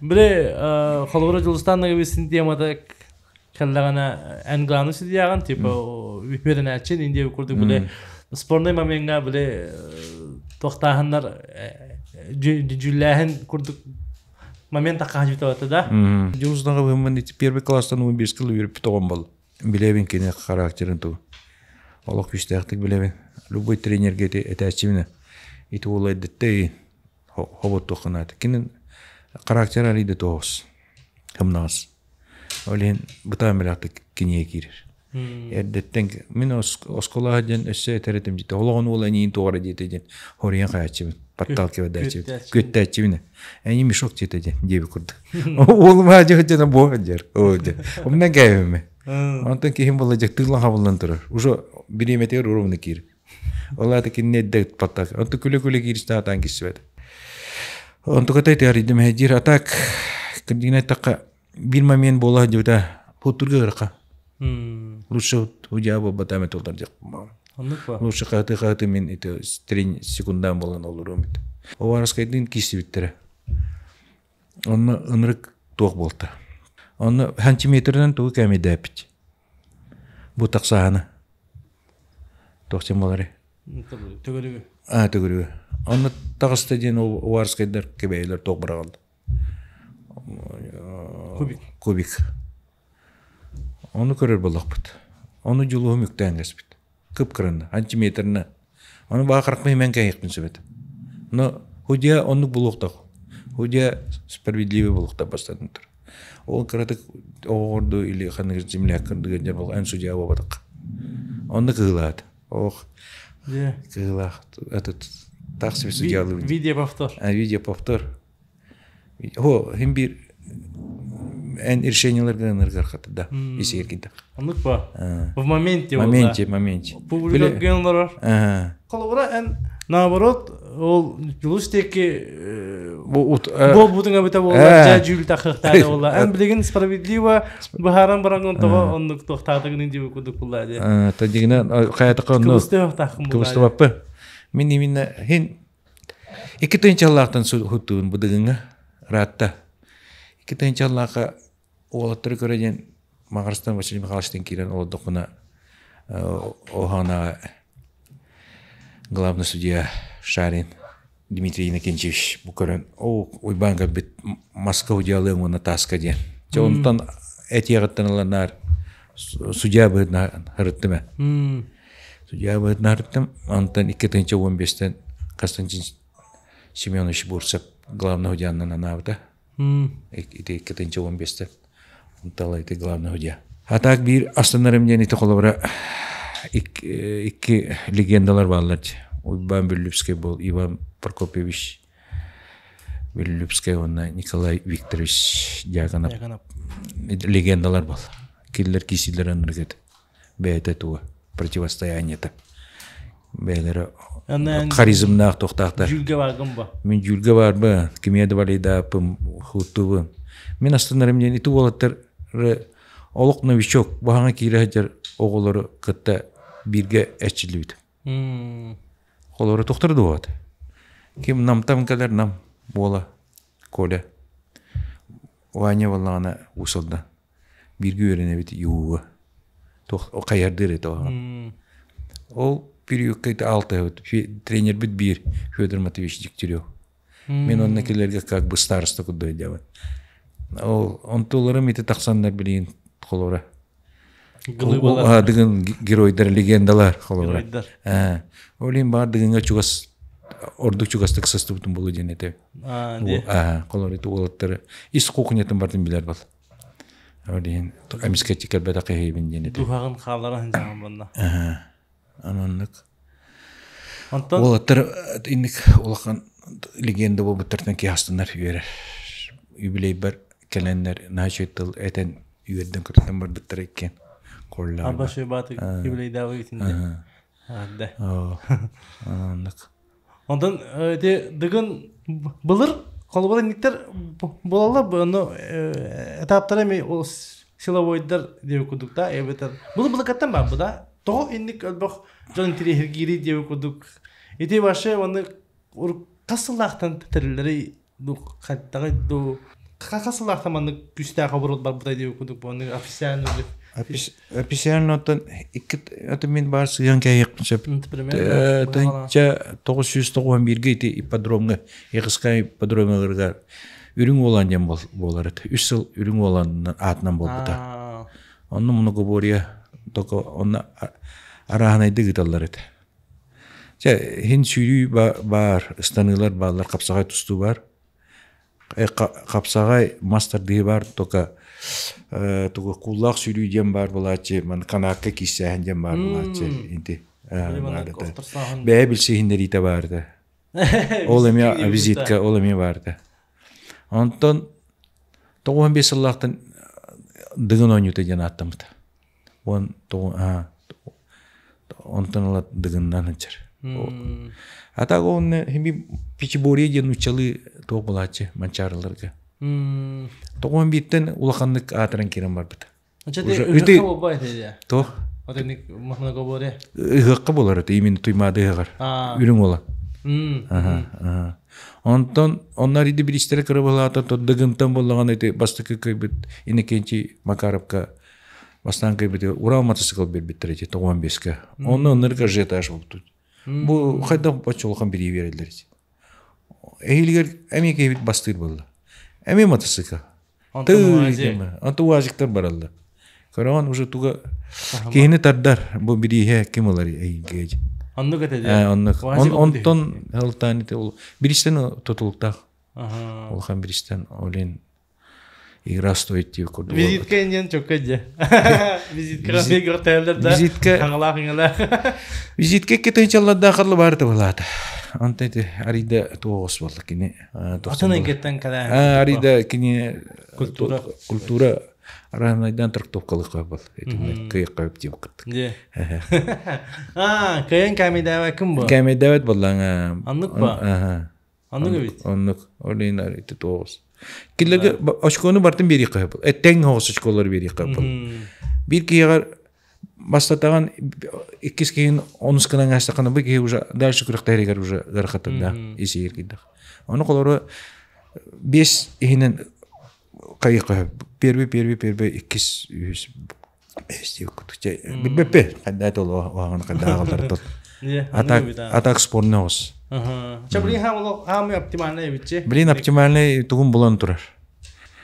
Биле холобура Дьулустаан Ноговицын темата кэллэҕинэ эн главный судьяҕын типа үөрэнээччи индия курдук биле спорный момеҥҥа биле туохтааһыннар дьүүллээһин курдук момент таххаһа да. Дьулустаан быһыммын ити первый класстан университетка үөрүппүт оҕом бол. Билэбин кини характерын ту. Олох күүстээхтик билэбин. Любой тренерге ити этээччибинэ. Ити уола эддетте хоботтуоххунаат. Кини характер арыйда тоҕус. Хымнаҕас. Ол иһин бытаан билэхтик кинигэ киирэр. Эрдэттэн мин оскуолаҕа диэн өссө этэр этим дьиtte олоҕун уола эниин туора диэтэ диэн хоруйан хаяччыбын подталкивадааччыбын күөттээччибин эни мешок диэтэ диэн диэби курдук уолум аадьы дьана буо дьэр оо дьэ умнан кээбимэ онтон киһим буолла дьэ тыылан хабыллан турар уже бириэмэтигэр уровны киир ол аата кинини эрдэ подталк онтон күлэ-күлэ кииристэ атаан киссибэт онтуката итиаридим диир а так кырдьыгын эттэххэ биир момент буола сылдьыбыта хуттурга ыараха лучше удьаа буолбата эмэ тултар лучше хаһыты хаһыты мин ити трень секундаан буолан олоруом ит Оварскайдыын киирсибиттэрэ онно ынырык туох буолта онно сантиметрынан тугу кээмэйдээппит бу тахсаһаны туох дьон буоларый Төгүрүгү. А төгүрүгү онно таҕыста диэн Оварскайдар кэбээйилэр туох быраҕаллар Кубик. Кубик. Ону көрөр буоллахпыт. Ону дьулуһум үктээн кэспит. Кып-кыранна, антиметрна. Ону баа харахпын имэн кэһиэхпин сөп этэ. Но худья оннук булуохтаах. Худья справедливый буолуохтаах бастатан турар. Ол кыратык оҕоҕорду или ханнык земляк кырдыгын дьэ эн судья буолбатах. Онно кыһылаат. Ох, кыһылаах. Этот так себе судьялыы. Видео повтор. А, видео повтор. О, хим биир эн решениеларга ыныргар хата да исиэргидэх. Оннук ба. В моменте. Моменте, моменте. Публика генлорор. Холобура эн наоборот ол Дьулус диэки буолбутуҥа эбитэ буолла дьэ дьүүл тахыахтаата буолла эн билигин справедливо быһааран бараҥҥын тоҕо оннук туохтаатыгын диэбит курдук булла дии. Тадигина хаятака онну кыбыстыбаппы. Мин именно хин Икки тыһыынчалаахтан суһуттуубун быдыгыҥҥа ыраатта. Икки тыһыынчалаахха уолаттары көрө диэн Маҕарастан Василий Михайловичтыын киирэн олордохпуна оһонаҕа главный судья Шарин Дмитрий Иннокентьевич бу көрөн оо Уйбаан кэлбит маска судьялыаҥ уонна тааска диэн. Дьэ онтон этиэҕиттэн ыла наар судья быһыытынан сырыттым ээ. Судья быһытынаарыттым. Онтон 2015-тен Константин Семенович Бурцев главный судьянан анаабыта. Ити 2015-тен Онтон ити главный судья. А так биир астынарым диэн ити холобура икки легендалар бааллар. Уйбаан Бүллүпскэй был Иван Прокопьевич Бүллүпскэй уонна Николай Викторович Дьяконов легендалар был. Киллер киисилер ыныргыт бэйэтэ туга противостояниета бэйэлэрэ харизмнаах туохтаахтар. Дьүүлгэ бааргын ба? Мин дьүүлгэ баарбын, кимиэ да балейдааппын, хуттубун. Мин астынарым диэн ити уолаттар олох новичок баһаҥа киирэ сылдьар оҕолору кытта бииргэ эрчиллибитим. Холору тохтор дуо? Ким намтан кэлэр нам буола Коля. Ваня буоллаҕына уусалда. Бииргэ үөрэнэбит ЮУ-га. Туох хайардыыр этэ Ол периодка ити алтыһабыт. Тренербит биир Федор Матвеевич Дегтярев. Мин онно кэлэргэ как бы староста курдук өйдөбүн. Ол онтуларым ити тахсаннар билигин холобура. Дыгын геройдар, легендалар холобура. Ол иһин баар дыгыҥҥа чугас ордук чугастык сыстыбытым буолуо диэн этэ. Холобура ити уолаттары ис кухнятын бартын билэр бол. Ол иһин эмискэччи кэлбэтэх киһибин диэн этэ. Духаҕын хааллара сылдьаҕын буолла. Ананнык. Онтон уолаттар инник улахан легенда буолбуттартан киһи астынар үөрэр. Юбилейбар кэлэннэр наһаа тыл этэн үөрдэн көтүтэн барбыттара иккиэн. Коллаaba. Аба шөбаты юбилейдааҕы итинде. Аадда. Ананнык. Онтон ити дыгын былыр холобура инниктер буолаллар ону этаптара эми ол силовойдар диэбит курдук да эбэтэр былыр былыкаттан бар бу да тоҕо инник өлбөх дьон интириэһиргиири диэбит курдук ити вообще оны хас сыллаахтан тэриллэри ду хайдаҕый ду хас сыллаахтан маннык күүстээх оборот барбытай диэбит курдук бу оннук официально Официально оттон икки аты мин баар сыһыан кээһиэхпин сөп. Тыһыынча 991-гэ ити ипподромҥа Ехскай ипподромугар Үрүҥ Уолан диэн буолар этэ. Үс сыл Үрүҥ Уолан аатынан буолбута. Онно многоборье только онно арааһынайдык ыыталлар этэ. Чэ, иһин сүүрүү баар, ыстаныылар бааллар, хапсаҕай тустуу баар. Хапсаҕай мас тардыһыы баар, только тугу кууллаах сүүрүү диэн баар буолааччы, маны канаакка киирсээһин диэн баар буолааччы. Инти бэйэ билсиһиннэриитэ баар этэ. Ол эмиэ визитка, ол эмиэ баар этэ. Онтон 95 сыллаахтан Дыгын оонньуута диэн ааттаммыта. Уон онтон ыла дыгыннан сылдьар. А так онно хими пятиборье диэн нууччалыы туох буолааччы манчаарыларга. Тоҕуон бииртэн улаханнык аатыран киирэн барбыта. Үтү Туох? Ыһыахха буолар это именно Туймаада ыһыаҕар. Үрүҥ уола. Онтон онно арыйды биристэрэ кыра буолаата дыгынтан буоллаҕына ити бастакы кыайбыт Иннокентий Макаровка Бастаан кэлбитигэр Урал мотоцикл биэрбиттэр ити 95-кэ. Онно ынырык ажиотаж буолбут. Бу хайдах бачча улахан билии биэрэллэр ити. Эһиилигэр эмиэ киһибит бастыыр буолла. Эмиэ мотоцикл. Онтон УАЗиктар бараллар. Көрөҕүн уже туга киһини тардар бу бирииһэ ким ылар эйиҥкэ Оннук этэ дии. Оннук. Онтон ылтаан ити ол биристэн тутулуктаах. Улахан биристэн олин игра стоит диир курдук. Визитка инен чөккө дьэ. Визитка көртөөлөр да. Визитка хаҥалаах иҥэлээх. Визитка икки тыһыынчалардаах баар табылаата. Онтон ити арыйда туоҕус буолла кини. Атын эйгэттэн кэлээн. Арыйда кини культура культура араанайдан трактовкалык был. Итинне кыйыкка дип кыттык. Дьэ. Аа, кыйын кэмийдээбэккин бу. Кэмийдээбэт буоллаҥа. Аннык ба. Оннук эбит. Оннук. Ол иһин ити тоҕус. Кинилэргэ очкону бартын биэриэххэ сөп. Эттеҥ оҕус очколору биэриэххэ сөп. Биир киһиэхэ бастатаҕын иккис киһин онус гынан аастаххына бу киһи уже дальше күрэхтэһэригэр уже ыарахаттар да исиир кийдэх. Ону холору биэс иһинэн хайыахха сөп. Первый, первый, первый, иккис, үһүс, бэһис диэбит курдук. Билбэппи. Хайдаа толу оһаҕын хайдаа аҕаллар тот. Атак спорный оҕус. Чэ, блин, хаамый оптимальный эбитчи. Блин, оптимальный тугун булан турар.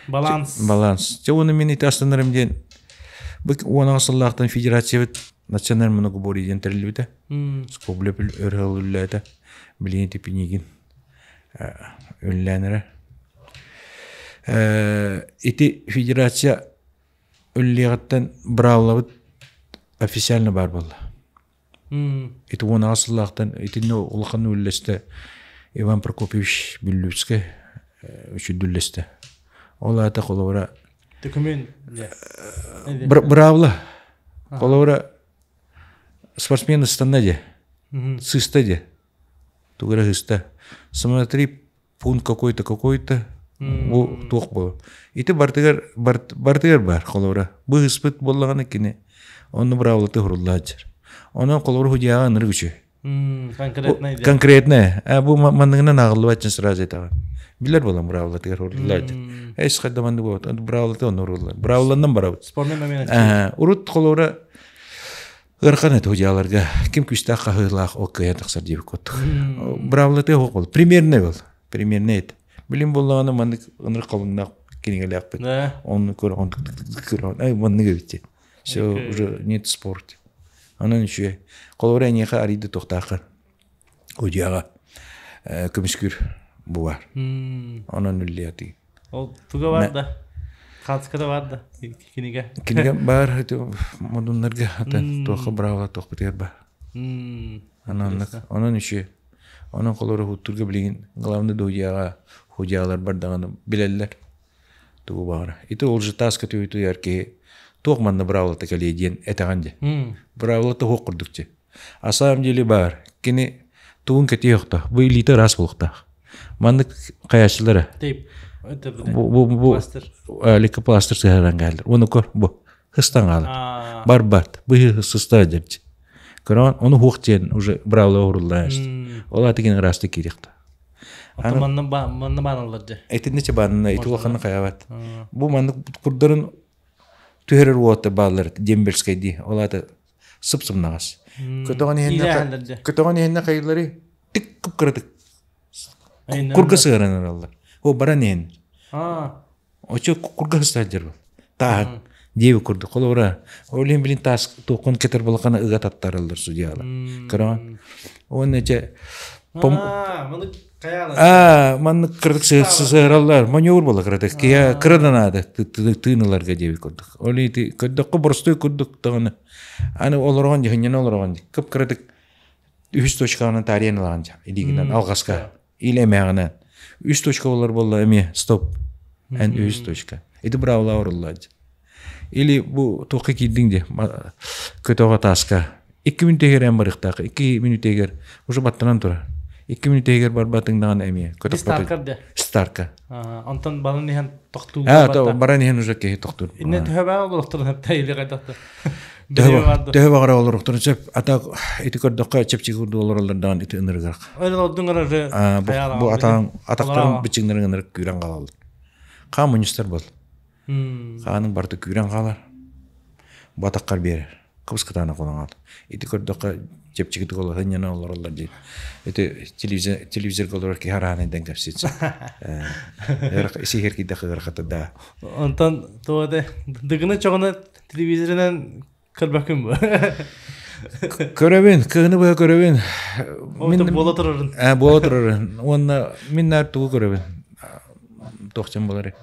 Баланс. Баланс. Чэ, уону мин ити астынарым диэн бу уон аҕыс сыллаахтан федерациябыт Национальный многоборье диэн тэриллибитэ. Скоблев өр сыл үлэлээтэ. Билигин Типинигин үлэлээн эрэр. Ити федерация үлэлиэҕиттэн быраабылабыт официально баар буолла. Ити 10 сыллаахтан итиннэ улахан үллэстэ Иван Прокопьевич Бүллүүскэй үчүдүллэстэ. Ол аата холобура Документ. Быраабыла. Холобура спортсмен ыстанна дии. Сыста дии. Тугу эрэ сыста. Смотри, пункт какой-то какой-то бу туох буолар. Ити бартыгар бартыгар бар холобура. Бу ыспыт буоллаҕына кини онно быраабылаты хуруллааччар. Онон холобура худьяҕа ынырык үчүгэй. Конкретно Конкретно. Бу манныгынан ааҕыллыбат сразу этаҕын. Билэр буолан быраабылатыгар хуруллааччар. Эс хайда маннык буолбат. Быраабылаты онно уруллар. Быраабыланнан барабыт. Спорный момент. Урут холобура Ыарахан этэ удьааларга ким күүстээх хаһыылаах ол кыайан тахсар диэбит курдук. Быраабылатыа суох буол. Примерный был. Примерный это. Билим буоллаҕына маннык ынырык халыҥнаах кинигэлээхпит. Онну көрөҕүн көрөҕүн. Ай маннык эбит диэн. Все уже нет спорт. Онон үчүгэй. Холобура эйиэхэ арыйда туохтааххын. Удьааҕа көмүскүүр бу бар. Онон үллиятый. Ол туга бар да? Хаатыската бар да кинигэ? Кинигэ бар модуннарга атын туохха браво туохпутугар бар. Онон онон үчү. Онон холору хуттурга билигин главный дудьяҕа худьялар бар даҕаны билэллэр. Тугу баҕара. Ити ол же тааска түһүтүгэр киһи туох манна браво-та кэлиэ диэн этэҕин дии. Браво-та хуох курдук дии. А самом деле баар. Кини тугун кэтиэх Бу илиитэ ыраас буолуохтаах. Маннык хайааччылара. Тейп. Бу бу бу лейкопластырь сыһаран кээллэр. Уну көр бу. Хыстан хаалар. Барбат. Быһы сыста дьэбдь. Көрөн ону хуох диэн уже браво уруллаа. Ол атыгын ыраастык киириэхтэ. Ото манна манна бааналлар дьэ. Итинниче баанна ити улаханы хайабат. Бу маннык курдарын түһэрэр уота бааллар дембельскай дии. Ол ата сып-сымнаҕас. Көтөҕөн иһиннэ көтөҕөн иһиннэ хайылары тик кып-кыратык курга сыһаран ыраллар. О баран иһин. Очо курга сылдьар был. Тааһын диэби курдук. Холобура, ол иһин билин таас туоххун кетер булахана ыга таттараллар судьялар. Көрөҕүн. Уонна дьэ Аа, маннык кыратык сыһыраллар, маневр буола кыратык. Киһи кырадан аада тыын ыларга диэбит курдук. Ол ити көрдөххө боростуой курдук даҕаны. Аны олороҕун дьиһинньэн олороҕун кып кыратык үһүс точкаҕынан таарыйан ылаҕын дьэ илиигинэн алҕаска или эмээҕинэн. Үс точка болар буолла эмиэ стоп. Эн үһүс точка. Ити браво орулла Или бу туохха киирдиҥ дии көтөҕө тааска 2 мүнүүтэ эн барыахтаах 2 мүнүүтэгэр уже баттанан турар 2 мүнүүтэгэр барбатыҥ даҕаны эмиэ Старкар де старка онтон баран иһэн тохтуур баран иһэн уже киһи тохтуур инне төһө баа олорохторун хатта или кайдахта төһө баҕара олорохторун сөп ата ити көрдөххө чэпчэки курдук олороллор даҕаны ити ынырыгар бу атаң атахтарын бычыҥнарын ынырык күүрэн хаалаллар хаан мунньустар бол Хааның барыта күүрэн хаалар. Бу атаххар биэрэр. Кыбыс кытаанах буолан хаалар. Ити көрдөххө чэпчэкитик олор сынньана олороллор диэн. Ити телевизор телевизорга олорор киһи араан айдан кэпсиир. Сиһэр кийдэх ыарахата да. Онтон туо де дыгыны чоҕуна телевизорынан көрбөккүн бу. Көрөбүн, кыһыны быһа көрөбүн. Мин буола турарын. Буола турарын. Уонна мин наар тугу көрөбүн. Туохчан болар.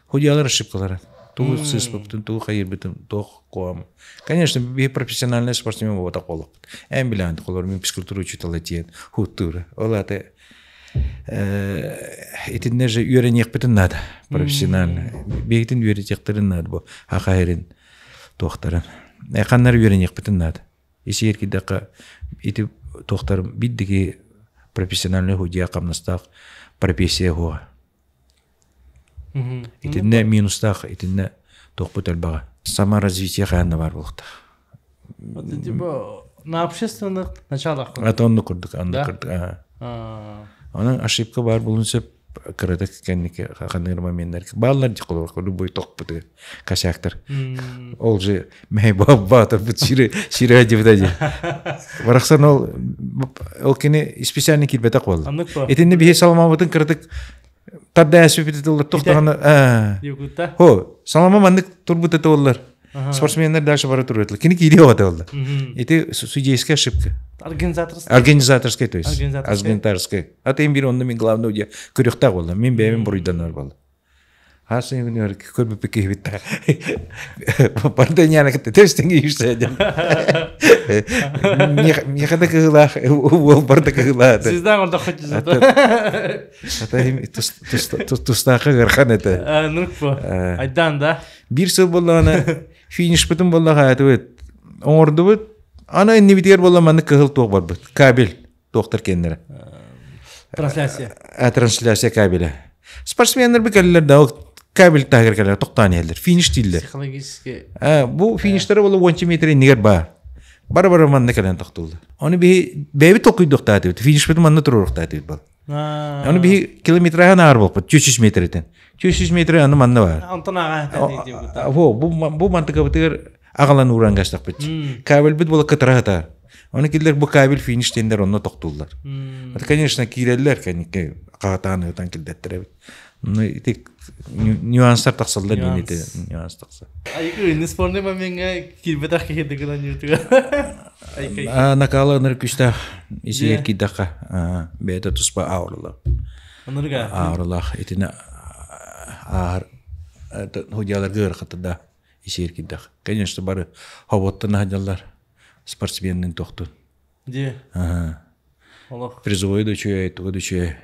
Худьялар ошибкалара. Тугу сыыспыппытын, тугу хайырбытын, туох куам. Конечно, биһи профессиональный спортсмен буолбатах буоллахпыт. Эн билэҕин, холор мин физкультура учуутала тиийэн хуттуура. Ол аата итиннэ же үөрэниэхпитин наада профессионально. Биһигитин үөрэтиэхтэрин наада бу хахайрын туохтарын. Ханнар үөрэниэхпитин наада. Исиэр киирдэххэ ити туохтарым биирдики профессиональный худья хамнастаах профессия хуа. Итиннэ минустаах, итиннэ туохпут элбэҕэ. Саморазвитие хаһан да баар буолуохтаах. Типа на общественных началах. Это оннук курдук, оннук курдук. Онон ошибка баар буолун сөп кыратык кэнники ханныгыр моменнар бааллар дии холобур любой тохпуту косяктар ол же мэй баатарбыт сире сире дебит дии барахсан ол ол кини специально киирбэтэх буолла итинни биһи саламабытын кыратык тардаа сүпүтэ тыллар тохтоҕуна хо салама маннык турбут этэ боллар. Спортсменнар дальше бара турар. Кини киириэ оҕото болла. Ити судейская ошибка. Организаторская. Организаторская, то есть. Организаторская. А ты бир онно мин главный удья көрүөхтээх болла. Мин бэйэм буруйданар болла. Хасан күнүгэр көрбүппүт киһибит Бардыняны кытта төстеңге юшсайдым. Меха да кыһылаах, уол барда кыһылаах. Звезда орда хочется. Тустаахы ыархан это. Нурк Айдан да. Бир сыл боллаҕына финишпытын боллаҕа этибит. Оҥордубут. Ана иннибитигэр болла маннык кыһыл туох барбыт. Кабель туохтар кэннэрэ. Трансляция. Трансляция кабеля. Спортсменнер бы кэллэр да кабель таһыгар кэлэр тохтоон иһэллэр. Финиш дииллэр. Психологически. Бу фиништары болла 10 метр иннигэр баар. Бары-бары манна кэлэн тохтууллар. Оны биһи бэйэбит толкуйдуохтаатыбыт. Финишпитин манна туруоруохтаатыбыт бал. Оны биһи километраһын аар болпут 300 метритен. 300 метр аны манна бар. Онтон аға Во, бу бу мантыкабытыгар агалан ууран кастахпыт. Кабельбит була кытыраһата. Оны киллер бу кабель финиш тендер онно тохтууллар. Это, конечно, кииреллер, кэнникке хаатаан ыытан килдеттер эбит. Ну, ити нюанстар тахсаллар диэн ити нюанс тахсар. Айгы, не спорный моментга киирбэтэх киһи дыгынан ютуга. Накала ыныр күстэх исигэр киирдэххэ бэйэтэ туспа ауралах. Ынырга. Ауралах итини аар худьяларга ыарахата да исигэр киирдэх. Конечно, бары хоботтан аһадьаллар спортсменнин тохтун. Дии. Олох. Призовой да үчүгэй, туга да үчүгэй.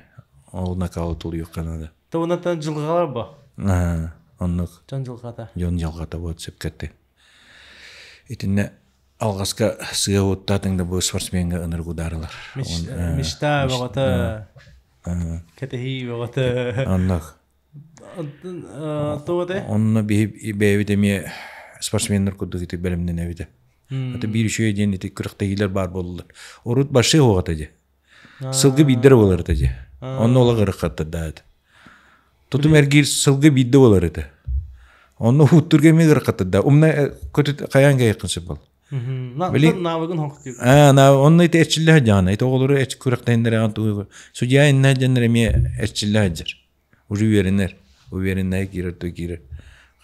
Ол накалы тулуйуохха наада. Тугунаттан дьылҕалар бо. Оннук. Дьон дьылҕата. Дьон дьылҕата вот сөпкөттү. Итиннэ алҕаска сыа уоттаатыҥ да бу спортсменга ынырык ударылар. Мечта бөҕөтө. Кэтэһии бөҕөтө. Оннук. Тугу Онно биһи бэйэбит эмиэ спортсменнар курдук ити бэлэмнэнэбит. Ата биир үчүгэй диэн ити күрэхтэһиилэр баар буоллулар. Урут большие оҕото дии. Сылгы биирдэрэ буолар этэ дии. Онно олох ырыххаттар да этэ. Тутум эргиир сылгы биирдэ буолар этэ. Онно уһуттурга эмиэ ырыххаттар да. Умна көтүт хайаан кэйэххин сөп бол. Навыгын хоктук. Аа, на онно ити эрчиллэ сылдьаҕына, ити оҕолору күрэхтэһиннэрэҕин тугу судья иннэ дьэннэр эмиэ эрчиллэ сылдьар. Уже үөрэнэр. Увереннай киирэр то киирэр.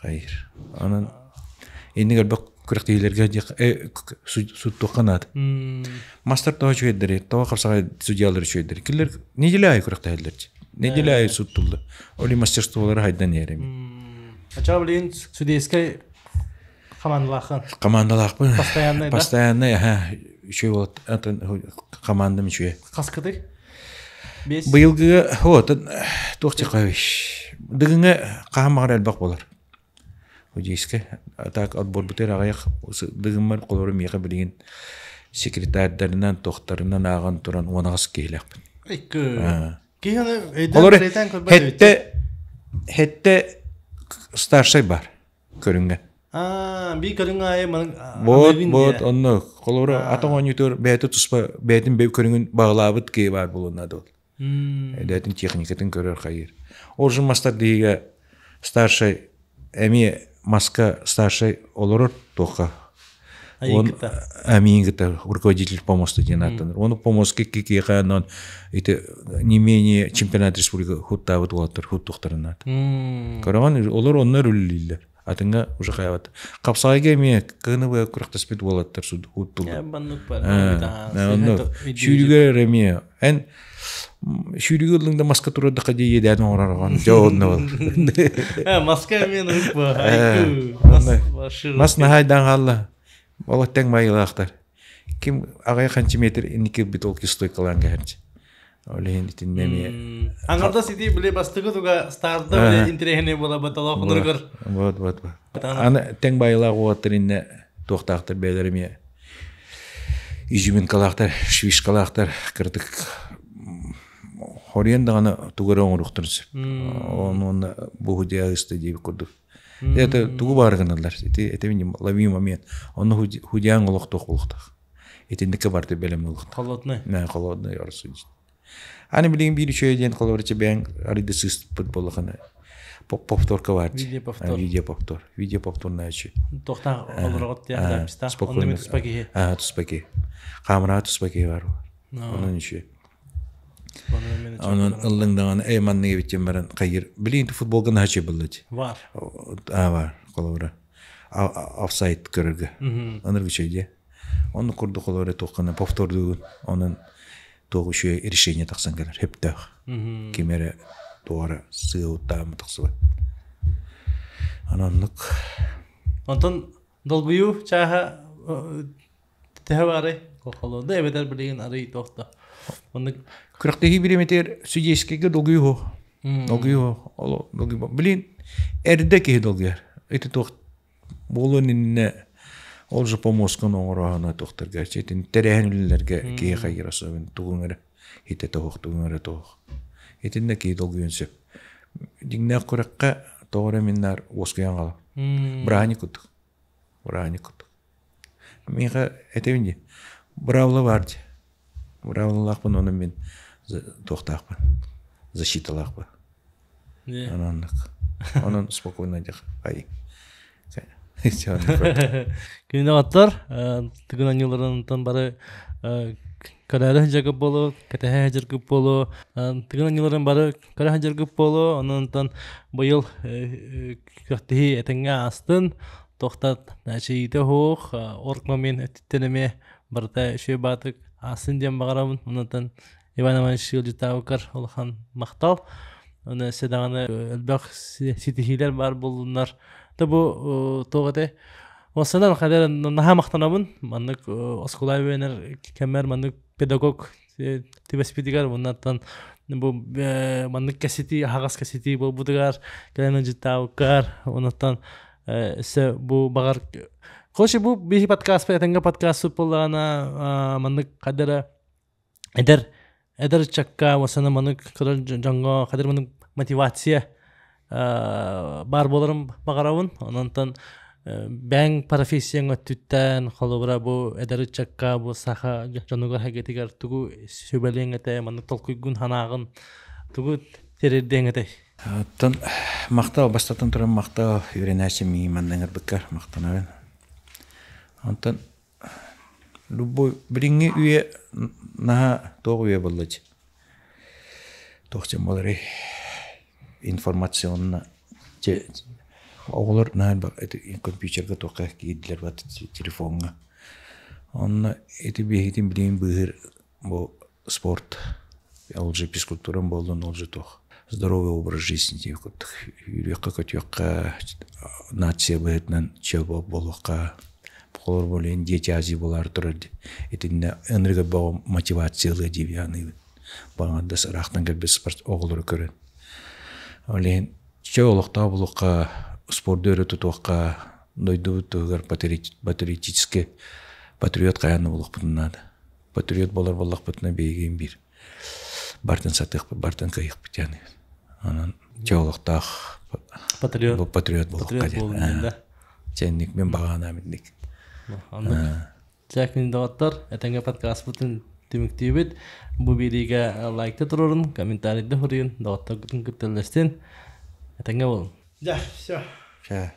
Хайыр. Онон инник элбэх күрэхтэһиилэргэ суттуохха наада. Мастер тоҕо үчүгэйдэри, тоҕо хапсаҕай судьялар үчүгэйдэри. Кинилэр неделя аайы күрэхтэһэллэр. Неделя аайы суттуллар. Ол мастерстволары хайдан иһэр эми. Ача билигин судейскай командалааххын. Командалаахпын. Постоянный, да? Постоянный, аха. Үчүгэй вот командам үчүгэй. Хаскытый? Бес. Быйылгыга вот туох чакай дыгыҥа хаһан баҕар элбэх буолар. Удийскэ так отборбутер аҕыйах дыгыммар холору миэхэ билигин секретардарынан туохтарынан ааҕан туран уонаҕас киһилээхпин. Икки. Киһи Холору хетте хетте старшай бар көрүҥҥэ. Аа, би көрүҥ аайы манын Вот, вот, онно холобура атах оонньуутугар бэйэтэ туспа бэйэтин көрүҥүн баҕалаабыт киһи баар буолуон наада ол. Бэйэтин техникатын көрөр хайыыр. Ол же мастар диһигэ старшай эмиэ маска старшай олорор туохха он амиин кытта руководитель помоста диэн ааттанар. Оны помостка киһиэхэ онон ити не менее чемпионат республика хуттаабыт уолаттар хуттуохтарын наада. Көрөҕүн олор онно үлэлииллэр. Атыҥҥа уже хайабат. Хапсаҕайга эмиэ кыһыны быһа күрэхтэспит уолаттар хуттуллар. Онно сүүрүгэр эмиэ эн сүүрүгү ыллыҥ да маска турардахха дии иэдээн оҥорор дьэ онно бол. Маска эмиэ Мас наһайдаан хаалла. Ол тэҥ майылаахтар. Ким аҕай сантиметр инники бит ол стойкалаан кэһэрчи. Ол иһин итиннэ эмиэ Аҥардас ити били бастакы туга старда били интэриэһинэй буола баталаах онуругар. Вот вот вот. Аны тэҥ байылаах уолаттар иннэ туохтаахтар бэйэлэр эмиэ изюминкалаахтар, швишкалаахтар кырдык хоруйан даҕаны тугу эрэ оҥоруохтарын сөп. Оны бу худья ыста диэбит курдук. Это тугу баар гыналлар. Ити это лови момент. Ону худьяң олохтоох буолуохтаах. Итинникке барты бэлэм буолуохтаах. Холодный. Нэ, холодный рассудить. Аны билигин биир үчүгэй диэн холобура бэйэҥ арыйда сыыспыт буоллахына повторка бар. Видео повтор. Видео повтор. Видео повтор наачы. Тохтаах олорогот тиэх записта. Онно туспа киһи. Аа, туспа киһи. Камера туспа киһи бар. Онон үчүгэй. Онон ыллыҥ даҕаны эй маннык эбит диэн баран хайыр. Билигин футболга наһаа үчүгэй буолла дии. Бар. Аа бар, холобура. Офсайд көрөргө. Ынырык үчүгэй дии. Оннук курдук олор туоххана повтордуугун. Онон туох үчүгэй решение тахсан кэлэр. Сөптөөх. Ким эрэ туора сыа уттаама тахсыбат. Ононнук. Онтон долгуйуу чааһа төһө баарый? Холоду эбэтэр билигин арый туохта. Оннук Күрэхтэһии бириэмэтигэр судейскайга долгуйуу. Долгуйуу. Ол долгуйуу. Блин, эрдэ киһи долгуйар. Ити туох буолуон иннинэ ол же помоскан оҥороһуна туохтарга итин тэрээһин үлэлэргэ киһи хайыра сөбүн тугуҥ эрэ хитэ тоһох тугуҥ эрэ тоһох. Итиннэ киһи долгуйуон сөп. Дьиҥнээх күрэххэ тоҕо эрэ миннаар уоскуйан хаалар. Бырааһынньык курдук. Бырааһынньык курдук. Миэхэ этэбин дии. Быраабыла баар дии. Быраабылалаахпын ону мин туохтаахпын. Защиталаахпын. Онон онон спокойно дьах ай. Күнү аттар тыгын аньыларынан бары көрөөрө сылдьаргыт буолуо, кэтэһэ сылдьаргыт буолуо, тыгын аньыларын бары көрө сылдьаргыт буолуо, онон быйыл күрэхтэһии этэҥҥэ аастын, туохта эчэйиитэ суох, орг момент өттүттэн эмиэ барыта үчүгэй баатык аастын диэн баҕарабын. Онон Иван Иванович ыалдьыттаабыккар улахан махтал. Оны өссө даҕаны элбэх ситиһиилэр баар буоллуннар. Да бу туох этэй? Уоссанан хайдах наһаа махтанабын. Маннык оскуола үөрэнэр кэммэр маннык педагог түбэспитигэр уоннаттан бу маннык кэситии аһаҕас кэситии буолбутугар кэлэн ыалдьыттаабыккар онуттан өссө бу баҕар короче бу биһи подкаст этэҥҥэ подкаст буоллаҕына маннык хайда эрэ эдэр эдэр ыччакка уонна маннык көрөр дьоҥҥо хайдах маннык мотивация баар буоларын баҕарабын. Онон бэйэҥ профессияҥ өттүттэн холобура бу эдэр ыччакка бу саха дьонугар эйгэтигэр тугу сүбэлиэҥ этэй, маннык толкуйгун санааҕын тугу тириэрдиэҥ этэй? Оттон махтал, бастатан туран махтал үөрэнээччи миигин манна ыҥырбыккар махтанабын. Онтон любой билиҥҥи үйэ наһаа туох үйэ буолла дии. Туох диэн буоларый информационно оҕолор наһаа компьютерга туохха киирдилэр бат телефоҥҥа. Онно ити биһигитин билигин быыһыыр бу спорт ол же физкультурам буоллун ол же туох здоровый образ жизни диэки курдук үөрүөххэ-көтүөххэ нация быһыытынан чөл буолуохха холобур болейн дети Азии буолаары турар итиннэ ынырыга бөҕө мотивациялыа дии саныыбын баҕардас ыраахтан кэлбит спорт оҕолору көрөн ол иһин чөл олохтоох буолуохха спорду өрө тутуохха дойдубут туһугар патриотический патриот хайаан да буолуохпутун наада патриот буолар буоллахпытына биһигин биир бартын сатыахпыт бартын кыайыахпыт диэн онон чэ олохтоох патриот патриот буолуохха диэн чэнник мин баҕанаам инник Чэ күн доҕоттор, этэҥҥэ подкаспытын түмүктүүбүт. Бу биэриигэ лайкта турорун, комментарийда суруйун, доҕотторгутун кытта үллэстин. Этэҥҥэ буолун. Да, все. Все.